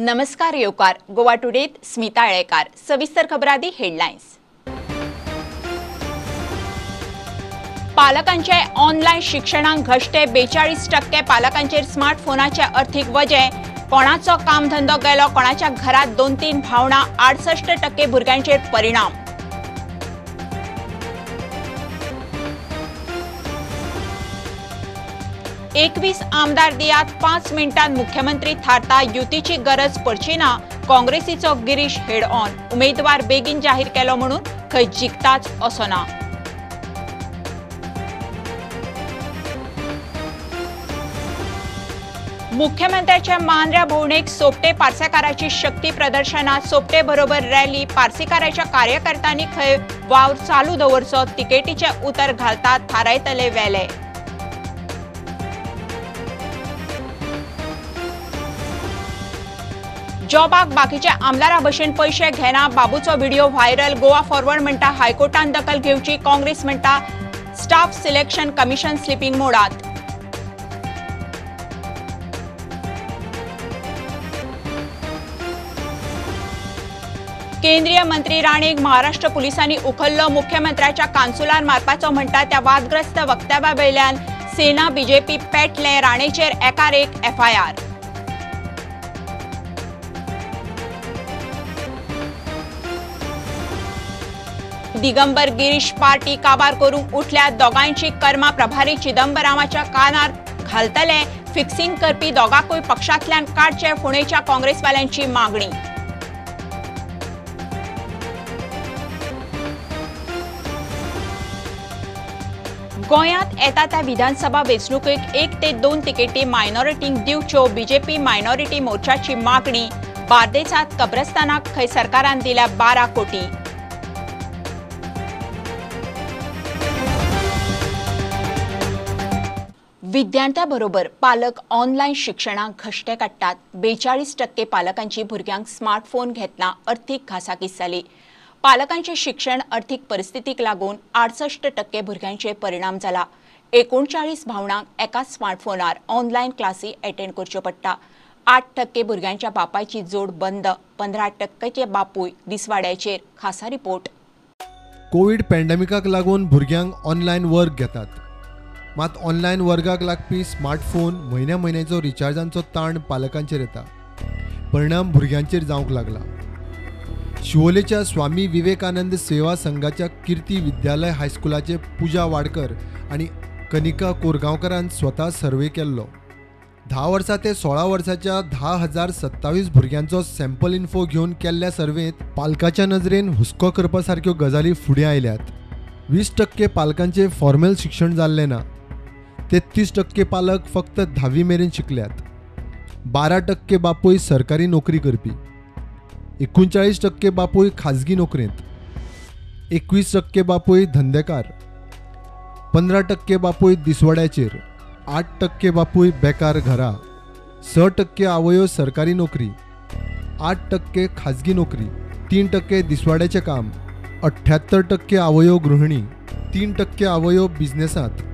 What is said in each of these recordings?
नमस्कार येवकार गोवा टुडेत स्मिता आळेकार। सविस्तर खबरादी हेडलायन्स। पालकांचे ऑनलायन शिक्षणाक घश्टे 42% पालकांचेर स्मार्टफोनाचे अर्थीक वजें। कोणाचो कामधंदो गेलो, कोणाच्या घरात 2-3 भावना, 68% भुरग्यांचेर परिणाम। एकवीस आमदार दियात 5 मिनिटांत मुख्यमंत्री थारता, युतीची गरज पडची ना, काँग्रेसीचो गिरीश हेड ऑन। उमेदवार बेगीन जाहीर केलो म्हणून खंय जिखताच असो ना। मुख्यमंत्र्याच्या मांद्र्या भोवणेक सोपटे पार्सेकाराची शक्ती प्रदर्शनात सोपटे बरोबर रॅली। पार्सेकाराच्या कार्यकर्त्यांनी खंय वावर चालू दवरचो, तिकेटीचे उतर घालतात थारायतले वेले। जॉबाक बाकीच्या आमदारा भशेन पैशे घेना, बाबूचो व्हिडिओ व्हायरल। गोवा फॉरवर्ड म्हणटा हायकोर्टान दखल घेवची, काँग्रेस म्हणटा स्टाफ सिलेक्शन कमिशन स्लिपींग मोडात। केंद्रीय मंत्री राणेक महाराष्ट्र पुलिसांनी उखल्लो, मुख्यमंत्र्याच्या कानसुलार मारपाचो म्हणटा त्या वादग्रस्त वक्तव्या वयल्यान सेना बीजेपी पेटले, राणेचेर एकार एक एफआयआर। दिगंबर गिरीश पार्टी काबार करूंक उठल्या, दोगांयची कर्मा प्रभारी चिदंबरामाच्या कानार घालतले, फिक्सिंग करपी दोगांकूय पक्षांतल्यान काडचे, फोंडेच्या काँग्रेसवाल्यांची मागणी। गोंयांत येता त्या विधानसभा वेंचणुकेक 1 ते 2 तिकेटी मायनॉरिटींक दिवच्यो, बीजेपी मायनॉरिटी मोर्चाची मागणी। बार्देसांत कब्रस्तानाक खंय सरकारान दिल्या 12 कोटी। विद्यार्थ्यांबरोबर पालक ऑनलायन शिक्षणाक घश्टे काडटात। 42% पालकांची भुरग्यांक स्मार्टफोन घेतना अर्थीक घासाघीस जाली। पालकांचे शिक्षण अर्थीक परिस्थितीक लागून 68% भुरग्यांचेर परिणाम जाला। 39 भावणांक एकाच स्मार्टफोनार ऑनलायन क्लासी अटेंड करच्यो पडटा। 8% भुरग्यांच्या बापायची जोड बंद, 15% बापूय दिसवाड्याचेर। खासा रिपोर्ट। कोवीड पॅन्डेमिकाक लागून भुरग्यांक ऑनलायन वर्ग घेतात, मात ऑनलायन वर्गाक लागपी स्मार्टफोन म्हयन्या म्हयन्याचो रिचार्जांचो ताण पालकांचेर येता, परिणाम भुरग्यांचेर जावंक लागला। शिवोलेच्या स्वामी विवेकानंद सेवा संघाच्या कीर्ती विद्यालय हायस्कुलाचे पूजा वाडकर आनी कनिका कोरगांवकरान स्वता सर्वे केल्लो। 10 वर्सां ते 16 वर्साच्या 10,027 भुरग्यांचो सॅम्पल इन्फो घेवन केल्ल्या सर्वेंत पालकाच्या नजरेन हुस्को करपा सारक्यो गजाली फुडें आयल्यात। 20% पालकांचें फॉर्मल शिक्षण जाल्लें ना, 33% पालक फक्त 10वी मेरेन शिकल्यात, 12% बापूय सरकारी नोकरी करपी, 39% बापूय खाजगी नोकरेंत, 21% बापूय धंदेकार, 15% बापूय दिसवड्याचेर, 8% बापूय बेकार घरा, 6% आवयो सरकारी नोकरी, 8% खाजगी नोकरी, 3% दिसवाड्याचें काम, 78% आवयो गृहिणी, 3% आवयो बिझनेसांत।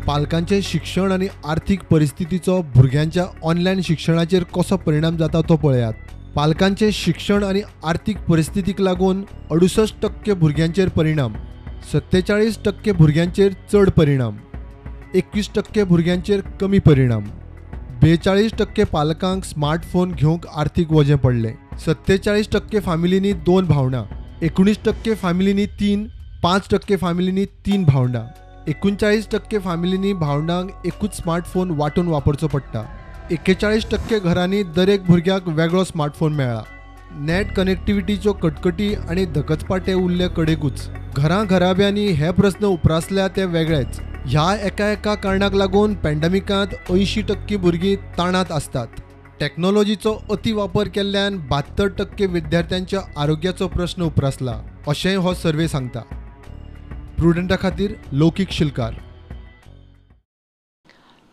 पालकांचें शिक्षण आनी आर्थीक परिस्थितीचो भुरग्यांच्या ऑनलायन शिक्षणाचेर कसो परिणाम जाता तो पळयात। पालकांचें शिक्षण आनी आर्थीक परिस्थितीक लागून 68% भुरग्यांचेर परिणाम, 47% भुरग्यांचेर चड परिणाम, 21% भुरग्यांचेर कमी परिणाम। 42% पालकांक स्मार्टफोन घेवंक आर्थीक वजें पडलें, 47% फामिलींनी 2 भावंडां, 19% फामिलींनी 3, 5% फामिलींनी 3 भावंडां, 39% फामिलींनी भावंडांक एकूच स्मार्टफोन वांटून वापरचो पडटा। 41% घरांनी दरेक भुरग्याक वेगळो स्मार्टफोन मेळ्ळा। नॅट कनेक्टिविटीच्यो कटकटी आनी धकचपाटे उरले कडेकूच। घरां घराब्यांनी हे प्रस्न उप्रासल्या ते वेगळेच। ह्या एका एका कारणाक लागून पॅन्डेमिकांत 80% भुरगीं ताणांत आसतात। टॅक्नोलॉजीचो अतिवापर केल्ल्यान 72% विद्यार्थ्यांच्या आरोग्याचो प्रस्न उप्रासला, अशेंय हो सर्वे सांगता। प्रुडंटा खातीर लौकीक शिलकार।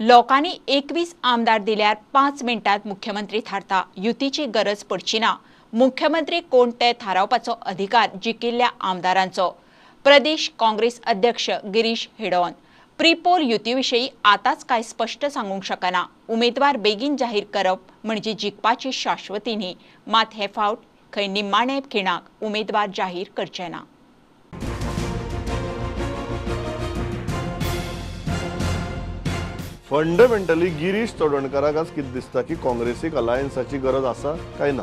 लोकांनी 21 आमदार दिल्यार 5 मिनिटांत मुख्यमंत्री थारता, युतीची गरज पडची ना। मुख्यमंत्री कोण ते थारावपाचो अधिकार जिखिल्ल्या आमदारांचो। प्रदेश काँग्रेस अध्यक्ष गिरीश हेडॉन। प्रीपोल युती विशीं आतांच कांय स्पश्ट सांगूंक शकना. उमेदवार बेगीन जाहीर करप म्हणजे जिखपाची शाश्वती न्ही, मात हे फावट खंय निमाणे खिणाक उमेदवार जाहीर करचे ना. फंडामेंटली गिरीश चोडणकाराक आज कितें दिसता की काँग्रेसीक अलायन्साची गरज आसा काय ना?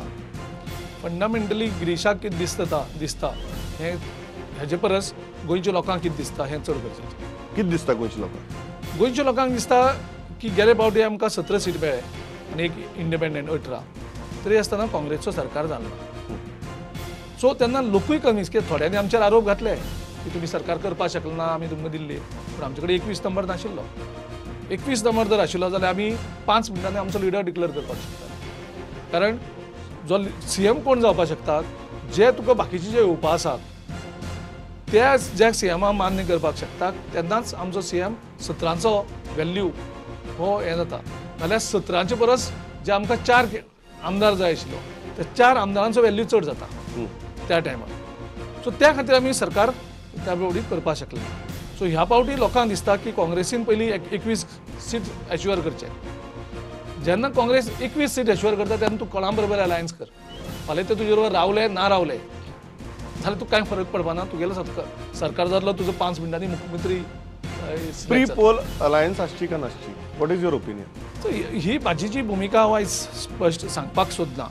फंडामेंटली गिरीशाक कितें दिसता हें हेजे परस गोंयच्या लोकांक कितें दिसता हें चड गरजेचें. कितें दिसता गोंयच्या लोकांक? गोंयच्या लोकांक दिसता की गेले फावटी आमकां 17 सीट मेळ्ळे आनी एक इंडिपेंडंट 18, तरी आसतना काँग्रेसचो सरकार जालो ना. सो तेन्ना लोकूय कन्विन्स की थोड्यांनी आमचेर आरोप घातले की तुमी सरकार करपाक शकले ना, आमी तुमकां दिल्ली, पूण आमचे कडेन 21 नंबर नाशिल्लो. 21 नंबर जर आशिल्लो जाल्यार आमी 5 मिनटांनी आमचो लिडर डिक्लेअर करपाक शकता. कारण जो सीएम कोण जावपाक शकता, जे तुका बाकीचे जे येवपा आसात त्या ज्या सीएमा मान्य करपाक शकता तेन्नाच आमचो सीएम 17चो वेल्यू हो हें जाता. नाल्यार 17चे परस जे आमकां 4 आमदार जाय आशिल्लो त्या 4 आमदारांचो वेल्यू चड जाता त्या टायमार. सो त्या खातीर आमी सरकार त्या फावटी करपाक शकले. सो ह्या फावटी लोकांक दिसता की काँग्रेसीन पयलीं 21 सीट एश्युअर करचे. जेन्ना काँग्रेस 21 सीट एश्युअर करता तेन्ना तूं कोणा बरोबर अलायन्स कर, फाल्यां ते तुजे बरोबर रावले ना रावले जाल्यार तुका कांय फरक पडपाना, तुगेलो सरकार जातलो, तुजो 5 मिनटांनी मुख्यमंत्री. प्री पोल अलायन्स आसची काय नासची, what is your opinion? So ही म्हाजी जी भुमिका हांव आयज स्पश्ट सांगपाक सोदना,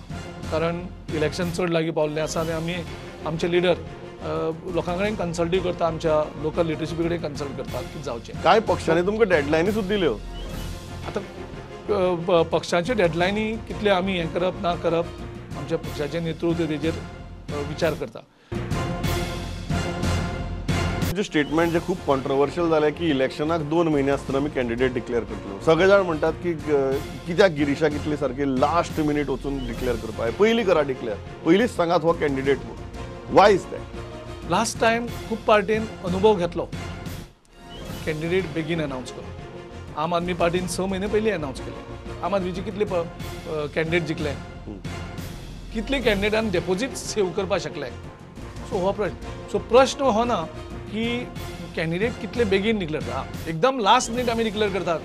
कारण इलेक्शन चड लागीं पावल्लें आसा आनी आमी आमचे लिडर लोकां कडेन कन्सल्टूय करता, आमच्या लोकल लिडरशिपी कडेन कन्सल्ट करता की जावचें. कांय पक्षांनी तुमकां डेडलायनी सुद्दां दिल्यो. आतां पक्षाच्यो डेडलायनी कितले आमी हें करप ना करप आमच्या पक्षाचें नेतृत्व तेजेर विचार करता. स्टेटमेंट जे खूब कॉन्ट्रोवर्शियल जालें की इलेक्शनाक 2 म्हयने आसतना आमी कॅन्डिडेट डिक्लेअर करतले. सगळे जाण म्हणटात की कित्याक गिरीशाक इतले सारके लास्ट मिनीट वचून डिक्लेअर करपाक, पयलीं करा डिक्लेअर, पयलींच सांगात हो कॅन्डिडेट म्हणून. Why is that? Last time खूब पार्टीन अनुभव घेतलो कॅन्डिडेट बेगीन अनावन्स करून. आम आदमी पार्टीन 6 म्हयने पयलीं अनावन्स केले. आम आदमीचे कितले कॅन्डिडेट जिखले, कितले कॅन्डिडेटान डेपोजीट सेव करपाक शकले. सो हो प्रश्न. सो प्रश्न हो ना की कॅन्डिडेट कितले बेगीन डिक्लेअर जाता, एकदम लास्ट मिनीट आमी डिक्लेअर करतात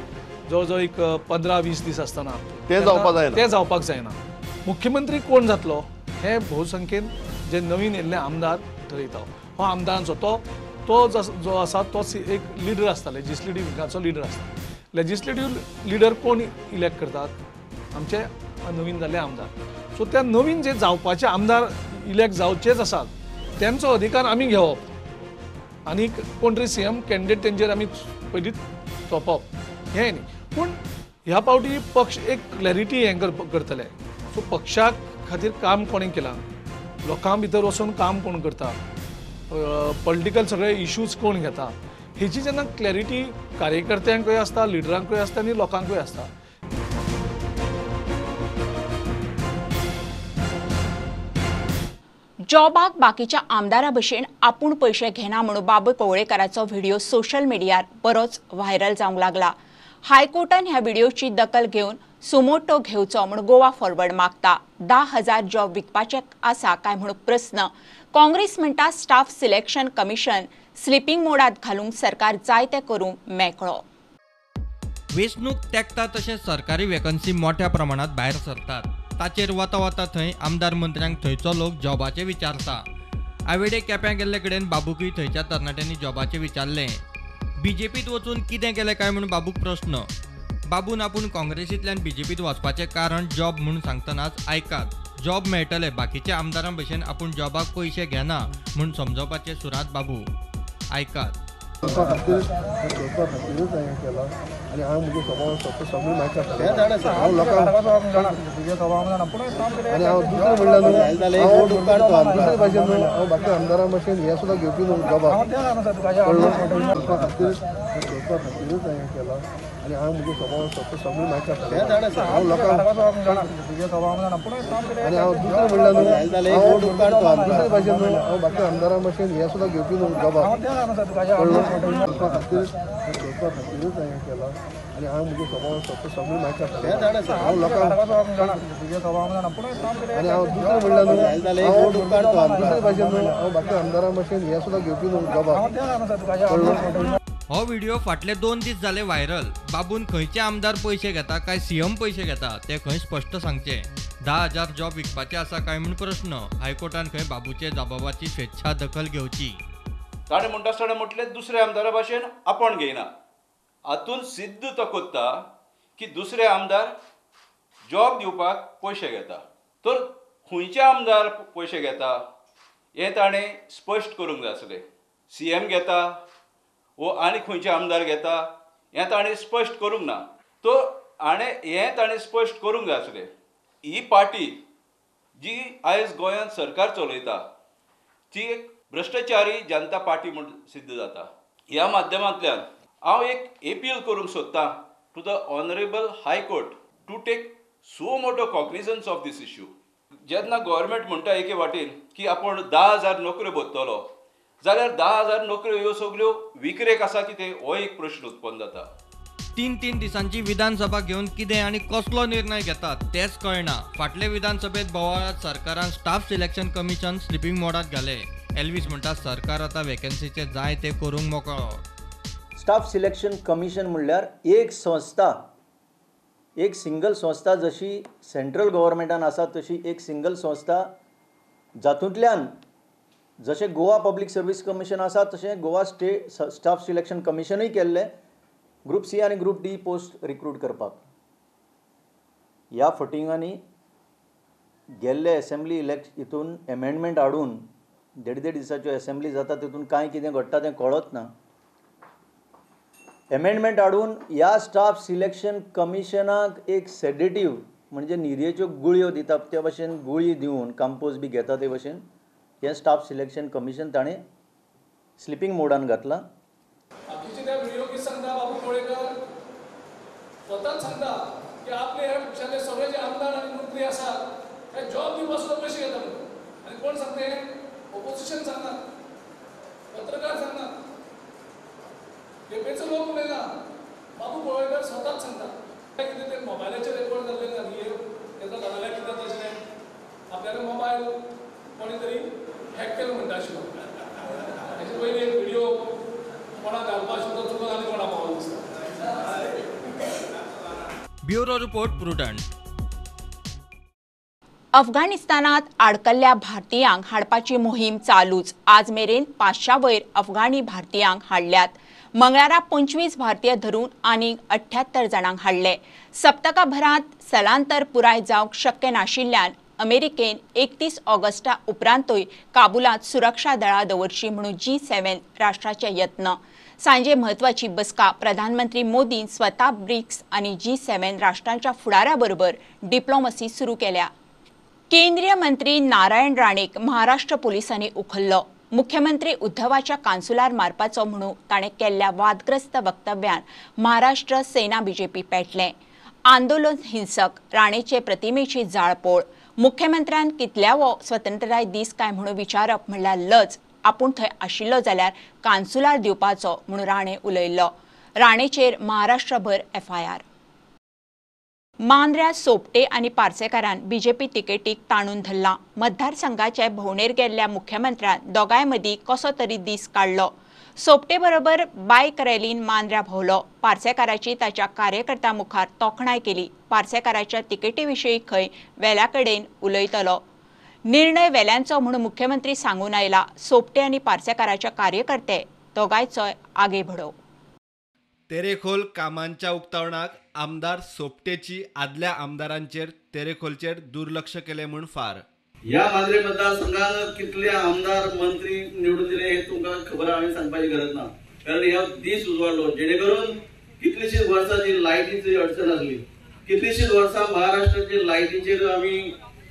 जवळ जवळ एक 15-20 दीस आसतना, ते जावपाक जायना, ते जावपाक जायना. मुख्यमंत्री कोण जातलो हे भोवसंख्येन जे नवीन येयल्ले आमदार ठरयता. हो आमदारांचो तो जो आसा तो एक लिडर आसता, लेजिस्लेटीव विंगाचो लिडर आसता. लेजिस्लेटीव लिडर कोण इलेक्ट करतात? आमचे नवीन जाल्ले आमदार. सो त्या नवीन जे जावपाचे आमदार इलेक्ट जावचेच आसात तेंचो अधिकार आमी घेवप आनी कोण तरी सीएम कॅन्डिडेट तेंचेर आमी पयलींच सोंपोवप हें न्ही. पूण ह्या फावटी पक्ष एक क्लॅरिटी हें करतले. सो पक्षा खातीर काम कोणें केलां, लोकां भितर वचून काम कोण करता, पॉलिटिकल सगळे इश्यूज कोण घेता, हेची जेन्ना क्लॅरिटी कार्यकर्त्यांकूय आसता, लिडरांकूय आसता आनी लोकांकूय आसता. जॉबाक बाकीच्या आमदारा भशेन आपूण पयशे घेना म्हणून बाबू कवळेकाराचो व्हिडिओ सोशल मिडियार बरोच व्हायरल जावंक लागला. हायकोर्टान ह्या व्हिडिओची दखल घेवन सुमोटो घेवचो म्हूण गोवा फॉरवर्ड मागता. 10,000 जॉब विकपाचे आसा काय म्हणून प्रस्न. काँग्रेस म्हणटा स्टाफ सिलेक्शन कमिशन स्लिपींग मोडात घालूंक सरकार जाय तें करूंक मेकळो. वेंचणूक तेंकता तशें सरकारी वेकन्सी मोठ्या प्रमाणात भायर सरतात. ताचेर वता वता थंय आमदार मंत्र्यांक थंयचो लोक जॉबाचे विचारता. आवेडे केप्यां गेल्ले कडेन बाबूकय थंयच्या तरणाट्यांनी जॉबाचे विचारलें. बीजेपीत वचून कितें केलें काय म्हूण बाबूक प्रस्न. बाबून आपूण काँग्रेसींतल्यान बीजेपीत वचपाचें कारण जॉब म्हूण सांगतनाच आयकात, जॉब मेळटले, बाकीच्या आमदारां भशेन आपूण जॉबाक पयशे घेना म्हूण समजोवपाचें सुरांत बाबू. आयकात. आनी हांव म्हजे स्वभाव सगळें म्हाका हांव लोकांक आनी हांव दुसरें म्हणल्यार न्हू दुसरे भाशेन न्हू हांव बाकी आमदारां भाशेन हें सुद्दां घेवपी न्हू जॉबाक करपा खातीर करपा खातीरूच हांवें केलां आनी हांव म्हजे स्वभाव सगळें म्हाका हांव लोकांक आनी हांव दुसरें म्हणल्यार न्हू दुसरे भाशेन न्हू हांव बाकी आमदारां भाशेन हें सुद्दां घेवपी न्हू जॉबाक करपा खातीर करपा खातीरूच हांवें केलां आनी हांव म्हजे स्वभाव सगळें म्हाका हांव लोकांक आनी हांव दुसरें म्हणल्यार न्हू दुसरे भाशेन न्हू हांव बाकी आमदारां भाशेन हें सुद्दां घेवपी न्हू जॉबाक. हो व्हिडिओ फाटले 2 दीस जाले व्हायरल. बाबून खंयचे आमदार पयशे घेता काय सीएम पयशे घेता ते खंय स्पश्ट सांगचे. 10,000 जॉब विकपाचे आसा काय म्हूण प्रश्न. हायकोर्टान खंय बाबूचे जबाबाची स्वेच्छा दखल घेवची. ताणें म्हणटा आसतना म्हटलें दुसऱ्या आमदारा भाशेन आपूण घेयना. हातून सिद्ध तो कोत्ता की दुसरे आमदार जॉब दिवपाक पयशे घेता, तर खंयचे आमदार पयशे घेता हें ताणें स्पश्ट करूंक जाय आसलें. सी एम घेता वो आनी खंयचे आमदार घेता हें ताणें स्पश्ट करूंक ना, तो हाणें हें ताणें स्पश्ट करूंक जाय आसलें. ही पार्टी जी आयज गोंयांत सरकार चलयता ती एक भ्रश्टाचारी जनता पार्टी म्हूण सिद्ध जाता. ह्या माध्यमांतल्यान हांव एक एपील करूंक सोदतां to the honourable high court to take suo motu cognizance of this issue. जेन्ना गव्हर्मेंट म्हणटा एके वाटेन की आपूण 10,000 नोकऱ्यो भरतलो, जाल्यार 10,000 नोकऱ्यो ह्यो सगळ्यो विकरेक आसा कितें हो एक प्रश्न उत्पन्न जाता. 3-3 दिसांची विधानसभा घेवन कितें आनी कसलो निर्णय घेतात तेंच कळना. फाटले विधानसभेत बोवाळात सरकारान स्टाफ सिलेक्शन कमिशन स्लिपींग मोडात घाले. एल्वीस म्हणटा सरकार आतां वेकन्सीचे जाय ते करूंक मोकळो. स्टाफ सिलेक्शन कमिशन म्हणल्यार एक संस्था, एक सिंगल संस्था जशी सेंट्रल गव्हर्मेंटान आसा तशी एक सिंगल संस्था जातूंतल्यान जशें गोवा पब्लीक सर्वीस कमिशन आसा तशें गोवा स्टेट स्टाफ सिलेक्शन कमिशनूय केल्लें ग्रुप सी आनी ग्रुप डी पोस्ट रिक्रूट करपाक. ह्या फटिंगांनी गेल्ले एसेंब्ली इलेक्शन हितून एमेंडमेंट हाडून 1.5 दिसाच्यो एसेंब्ली जाता तितून कांय कितें घडटा तें कळत ना. एमेंडमेंट हाडून ह्या स्टाफ सिलेक्शन कमिशनाक एक सेडेटीव म्हणजे न्हिदेच्यो गुळयो दिता ते भशेन गुळी दिवन कंपोज बी घेता ते भशेन हें स्टाफ सिलेक्शन कमिशन ताणें स्लिपींग मोडान घातलां. बाकीचे त्या व्हिडिओ कितें सांगता बाबू कोळेकर स्वताच सांगता की आपले ह्या पक्षाचे सगळे जे आमदार आनी मंत्री आसात ते जॉब दिवपा सुद्दां पयशे घेता म्हणून. आनी कोण सांगता हें? ऑपोजिशन सांगना, पत्रकार सांगना, केपेंचो लोक उलयना, बाबू कोळेकर स्वताच सांगता. कितें ते मोबायलाचेर रेकॉर्ड जाल्ले ना हे तेका जाल्यार कितें तशें आपल्याला मोबायल कोणी तरी हॅक केलो म्हणटा आशिल्लो. हेचे पयलीं एक व्हिडिओ कोणाक घालपा आशिल्लो चुकून आनी कोणा पावलो दिसता. Bureau report, Prudent. अफगाणिस्तानात आडकल्ल्या भारतीयांक हाडपाची मोहीम चालूच. आज मेरेन 500 वयर अफगाणी भारतीयांक हाडल्यात. मंगळारा 25 भारतीय धरून आनीक 78 जाणांक हाडले. सप्तकाभरांत स्थलांतर पुराय जावंक शक्य नाशिल्ल्यान अमेरिकेन 31 ऑगस्टा उपरांतूय काबुलांत सुरक्षा दळां दवरची म्हणून G7 राष्ट्राचे यत्न. सांजे म्हत्वाची बसका प्रधानमंत्री मोदीन स्वता ब्रिक्स आनी G7 राष्ट्रांच्या फुडाऱ्याबरोबर डिप्लोमसी सुरू केल्या. केंद्रीय मंत्री नारायण राणेक महाराष्ट्र पोलिसांनी उखल्लो. मुख्यमंत्री उद्धवाच्या कान्सुलार मारपाचो म्हणून ताणें केल्ल्या वादग्रस्त वक्तव्यान महाराष्ट्र सेना बीजेपी पेटलें. आंदोलन हिंसक, राणेचे प्रतिमेची जाळपोळ. मुख्यमंत्र्यान कितल्यावो स्वतंत्रताय दीस काय म्हणून विचारप म्हणल्यार लज. आपूण थंय आशिल्लो जाल्यार कान्सुलार दिवपाचो म्हणून राणे उलयल्लो. राणेचेर महाराष्ट्रभर FIR. Mandrem Sopte आनी पार्सेकारान बीजेपी तिकेटीक ताणून धरला. मतदारसंघाचे भोंवडेर गेल्ल्या मुख्यमंत्र्यान दोगांय मदीं कसो तरी दीस काडलो. सोपटे बरोबर बायक रॅलीन मांद्र्या भोंवलो. पार्सेकाराची ताच्या कार्यकर्त्यां मुखार तोखणाय केली. पार्सेकाराच्या तिकेटी विशीं खंय वेल्या कडेन उलयतलो. निर्णय वेल्यांचो म्हणून मुख्यमंत्री सांगून आयला. सोपटे आनी पार्सेकाराचे कार्यकर्ते दोगांयचोय आगे भडो. तेरेखोल कामांच्या उक्तावणाक आमदार सोपटेची आदल्या आमदारांचेर तेरेखोलचेर दुर्लक्ष केले म्हूण फार. ह्या मांद्रे मतदारसंघान कितले आमदार मंत्री निवडून दिले हे तुमकां खबर हांवें सांगपाची गरज ना, कारण ह्या दीस उजवाडलो जेणे करून कितलीशीच वर्सां जी लायटीची अडचण आसली, कितलीशीच वर्सां महाराष्ट्राचे लायटीचेर आमी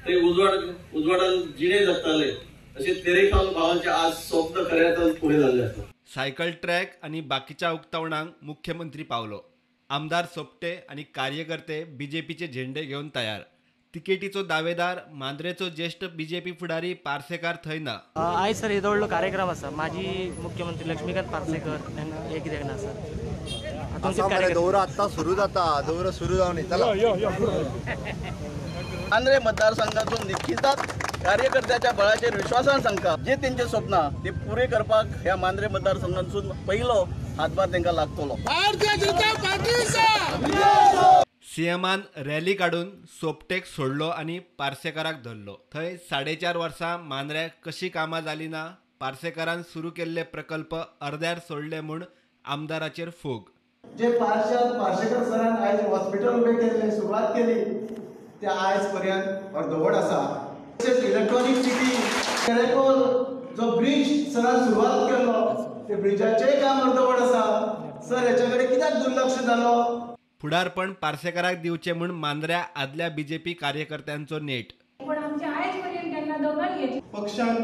ते उजवाडान जिणे जगताले, अशें तेरेखोल भावांचे आज स्वप्न खऱ्या अर्थान पुरें जाल्लें आसा. सायकल ट्रॅक आनी बाकीच्या उक्तावणांक मुख्यमंत्री पावलो. आमदार सोपटे आनी कार्यकर्ते बीजेपीचे झेंडे घेवन तयार. तिकेटीचो दावेदार मांद्रेचो ज्येष्ठ बीजेपी फुडारी पार्सेकार थंय ना. आयज सर येदो व्हडलो कार्यक्रम आसा, माजी मुख्यमंत्री लक्ष्मीकांत पार्सेकर हे कित्याक ना सर. दौरो आत्ता सुरू जाता, दौरो सुरू जावन चला. मांद्रे मतदारसंघातून निश्चितच कार्यकर्त्याच्या बळाचेर विश्वासान सांगता जे तेंचे स्वप्न ते पुरे करपाक ह्या मांद्रे मतदारसंघातून पहिलो हातभार तांकां लागतलो. सीएमान रॅली काडून सोपटेक सोडलो आनी पार्सेकाराक धरलो. थंय 4.5 वर्सां मांद्र्याक कशी कामां जाली ना, पार्सेकारान सुरू केल्ले प्रकल्प अर्द्यार सोडले म्हूण आमदाराचेर फोग. जे पार्सेकर सरान आयज हॉस्पिटल उबें केल्लें, सुरवात केली, ते आयज पर्यंत अर्दवट आसा. तशेंच इलेक्ट्रॉनीक सिटी तेरेखोल जो ब्रिज सरान सुरवात केल्लो ते ब्रिजाचेंय काम अर्दवट आसा. सर हेच्या कडेन कित्याक दुर्लक्ष जालो? फुडारपण पार्सेकाराक दिवचें म्हूण मांद्र्या आदल्या बीजेपी कार्यकर्त्यांचो नेट. पण आमचे आयज पर्यंत केन्ना दखल घेतली पक्षान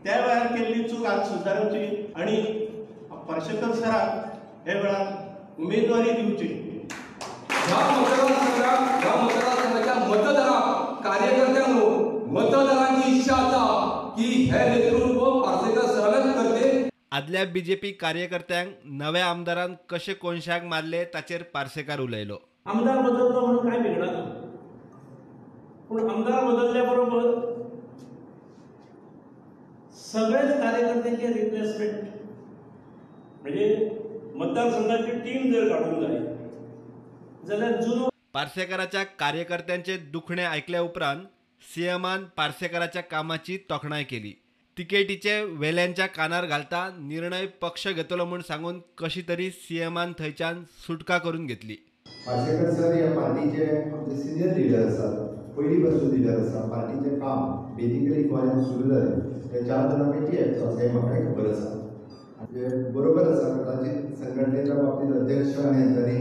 त्या वेळार केल्ली चूक आज सुदारची आनी पार्सेकर सराक हे वेळार उमेदवारी दिवची. ह्या मतदारसंघाच्या मतदारांक, कार्यकर्त्यांनो, मतदारांची इच्छा आसा की हे नेतृत्व पार्सेकर सरानच करचें. आदल्या बीजेपी कार्यकर्त्यांक नव्या आमदारान कशे कोनशाक मारले ताचेर पार्सेकार उलयलो. आमदार बदललो म्हणून काय बिगडना, पूण आमदार बदलल्या बरोबर सगळेच कार्यकर्त्यांचे रिप्लेसमेंट म्हणजे मतदारसंघाची टीम जर काडूंक जाय जाल्यार जुनो. पार्सेकाराच्या कार्यकर्त्यांचे दुखणे आयकल्या उपरांत सीएमान पार्सेकाराच्या कामाची तोखणाय केली. तिकेटीचे वेल्यांच्या कानार घालता निर्णय पक्ष घेतलो म्हूण सांगून कशी तरी सीएमान थंयच्यान सुटका करून घेतली. पार्सेकर सर ह्या पार्टीचे आमचे सिनियर लिडर आसात, पयलीं पासून लिडर आसा. पार्टीचें काम बेजिकली गोंयांत सुरू जालें ते 4 जाणां पैकी एकटो आसा हें म्हाकाय खबर आसा. म्हणजे बरोबर आसा, कदाचित संघटनेच्या बाबतींत अध्यक्ष आनी हांच्यांनी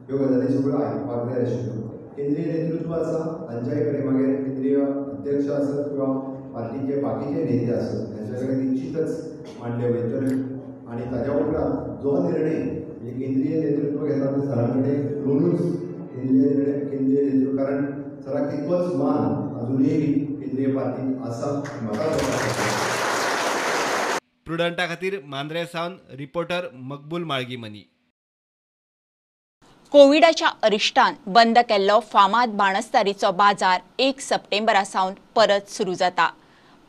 ह्यो गजाली सगळ्यो आयकपाक जाय आशिल्ल्यो. केंद्रीय नेतृत्व आसा तांच्याय कडेन, मागीर केंद्रीय अध्यक्ष आसत किंवा पार्टीचे बाकीचे नेते आसत तांच्या कडेन निश्चितच मांडले वयतले आनी ताज्या उपरांत जो निर्णय म्हणजे केंद्रीय नेतृत्व घेता ते सरां कडेन दोनूच केंद्रीय निर्णय केंद्रीय नेतृत्व, कारण सराक तितकोच मान अजुनूय केंद्रीय पार्टीत आसा म्हाका. प्रुडंटा खातीर मांद्रे सावन रिपोर्टर मकबूल माळगीमनी. कोविडाच्या अरिश्टान बंद केल्लो फामाद बाणस्तारीचो बाजार 1 सप्टेंबरा सावन परत सुरू जाता.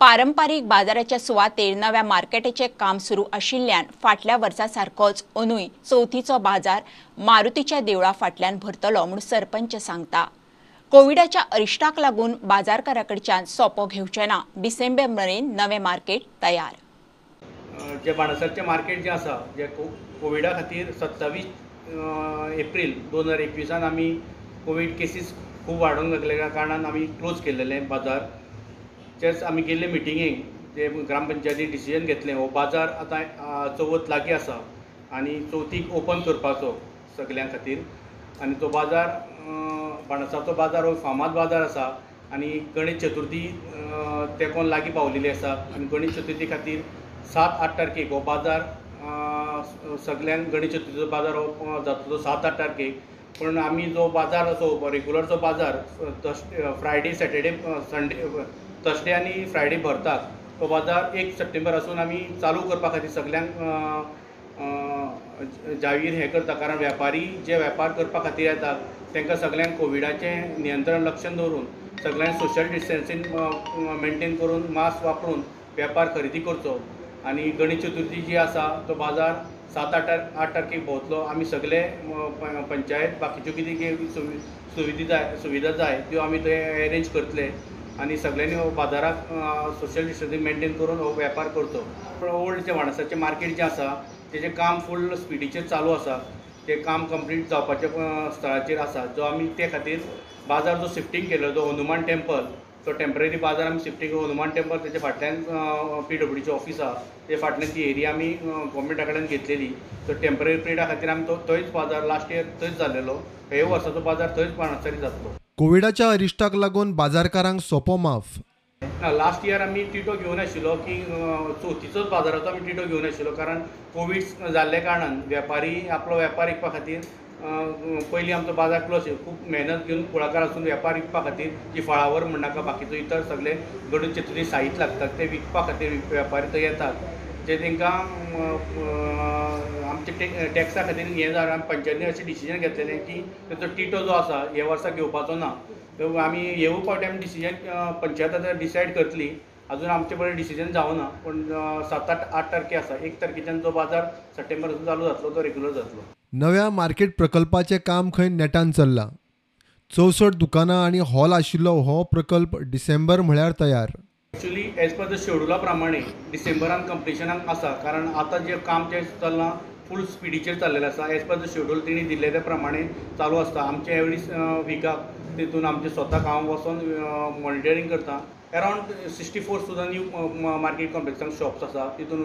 पारंपारीक बाजाराच्या सुवातेर नव्या मार्केटाचें काम सुरू आशिल्ल्यान फाटल्या वर्सा सारकोच अंदूय चवथीचो बाजार मारुतीच्या देवळा फाटल्यान भरतलो म्हूण सरपंच सांगता. कोविडाच्या अरिश्टाक लागून बाजारकारा कडच्यान सोपो घेवचे ना. डिसेंबर मेरेन नवें मार्केट तयार. जे बाणस्तारचें मार्केट जें आसा जे कोविडा खातीर 27 एप्रील 2021 आमी कोवीड केसीस खूब वाडोवंक लागल्या कारणान आमी क्लोज केल्लेले बाजार. तेच आमी गेल्ले मिटिंगेक जे ग्रामपंचायतीन डिसिजन घेतलें हो बाजार आतां चवथ लागीं आसा आनी चवथीक ओपन करपाचो सगल्यां खातीर. आनी तो बाजार बाणस्तारचो बाजार हो फामाद बाजार आसा आनी गणेश चतुर्थी तेंकोन लागीं पावलेली आसा आनी गणेश चतुर्थी खातीर 7-8 तारखेक हो बाजार सगल्यांक गणेश चतुर्थीचो बाजार हो जातलो 7-8 तारखेक. पूण आमी जो बाजार असो रेगुलरचो बाजार फ्रायडे सॅटर्डे संडे थर्सडे आनी फ्रायडे भरतात तो बाजार 1 सप्टेंबर आसून आमी चालू करपा खातीर सगल्यांक जाहीर हें करता. कारण वेपारी जे वेपार करपा खातीर येतात तांकां सगल्यांक कोविडाचें नियंत्रण लक्षांत दवरून सगल्यांक सोशल डिस्टन्सींग मेंटेन करून मास्क वापरून वेपार खरेदी करचो. आनी गणेश चतुर्थी जी आसा तो बाजार 7-8 तारखेक भोंवतलो. आमी सगळे पंचायत बाकीच्यो कितें सुविधा जाय त्यो आमी थंय अरेंज करतले आनी सगळ्यांनी हो बाजाराक सोशल डिस्टन्सींग मेंटेन करून हो वेपार करचो. पूण ओल्ड जे बाणस्तारचें मार्केट जें आसा तेजें काम फूल स्पिडीचेर चालू आसा, तें काम कंप्लीट जावपाच्या स्थळाचेर आसा. जो आमी ते खातीर बाजार जो शिफ्टींग केलो जो हनुमान टेम्पल तो टेम्पररी बाजार आमी शिफ्टींग हनुमान टेम्पल तेच्या फाटल्यान पीडब्ल्यूडीची ऑफीस आसा ते फाटल्यान ती एरिया आमी गव्हर्मेंटा कडल्यान घेतलेली. सो टेम्पररी पिरियडा खातीर आमी तो थंयच बाजार लास्ट इयर थंयच जालेलो, हे वर्साचो बाजार थंयच बाणस्तारी जातलो. कोविडाच्या अरिश्टाक लागून बाजारकारांक सोपो माफ. ना, लास्ट इयर आमी टिटो घेवन आशिल्लो की चवथीचोच बाजाराचो आमी टिटो घेवन आशिल्लो, कारण कोवीड जाल्ल्या कारणान वेपारी आपलो वेपार विकपा खातीर पयलीं आमचो बाजार क्लोज, खूब मेहनत घेवन कुळाकार आसून वेपार विकपा खातीर जी फळावर म्हणनाका बाकीचो इतर सगळे गणेश चतुर्थी साहित्य लागतात ते विकपा खातीर वेपारी थंय येतात, जे तांकां आमचे टॅक्सा खातीर हें जालें. आमी पंचायतीन अशें डिसिजन घेतलेलें की ताचो टिटो जो आसा हे वर्सा घेवपाचो ना. आमी हेवूय फावटी आमी डिसिजन पंचायत आतां डिसायड करतली अजून आमचे बरें डिसिजन जावना, पूण 7-8 तारखे आसा. 1 तारखेच्यान जो बाजार सप्टेंबर चालू जातलो तो रेग्युलर जातलो. नव्या मार्केट प्रकल्पाचें काम खंय नेटान चल्लां. 64 दुकानां आनी हॉल आशिल्लो हो प्रकल्प डिसेंबर म्हळ्यार तयार. एक्चुअली एज पर the शेड्युला प्रमाणे डिसेंबरान कंप्लिशनाक आसा, कारण आतां जें काम जें चल्लां फूल स्पिडीचेर चल्लेलें आसा. एज पर the schedule तेणी दिल्ले त्या प्रमाणे चालू आसता. आमचे एवरी विकाक तितून आमचे स्वताक हांव वचोन मॉनिटरींग करता. अरावंड 64 सुद्दां न्यू मार्केट कॉम्प्लेक्सान शॉप्स आसा. तितून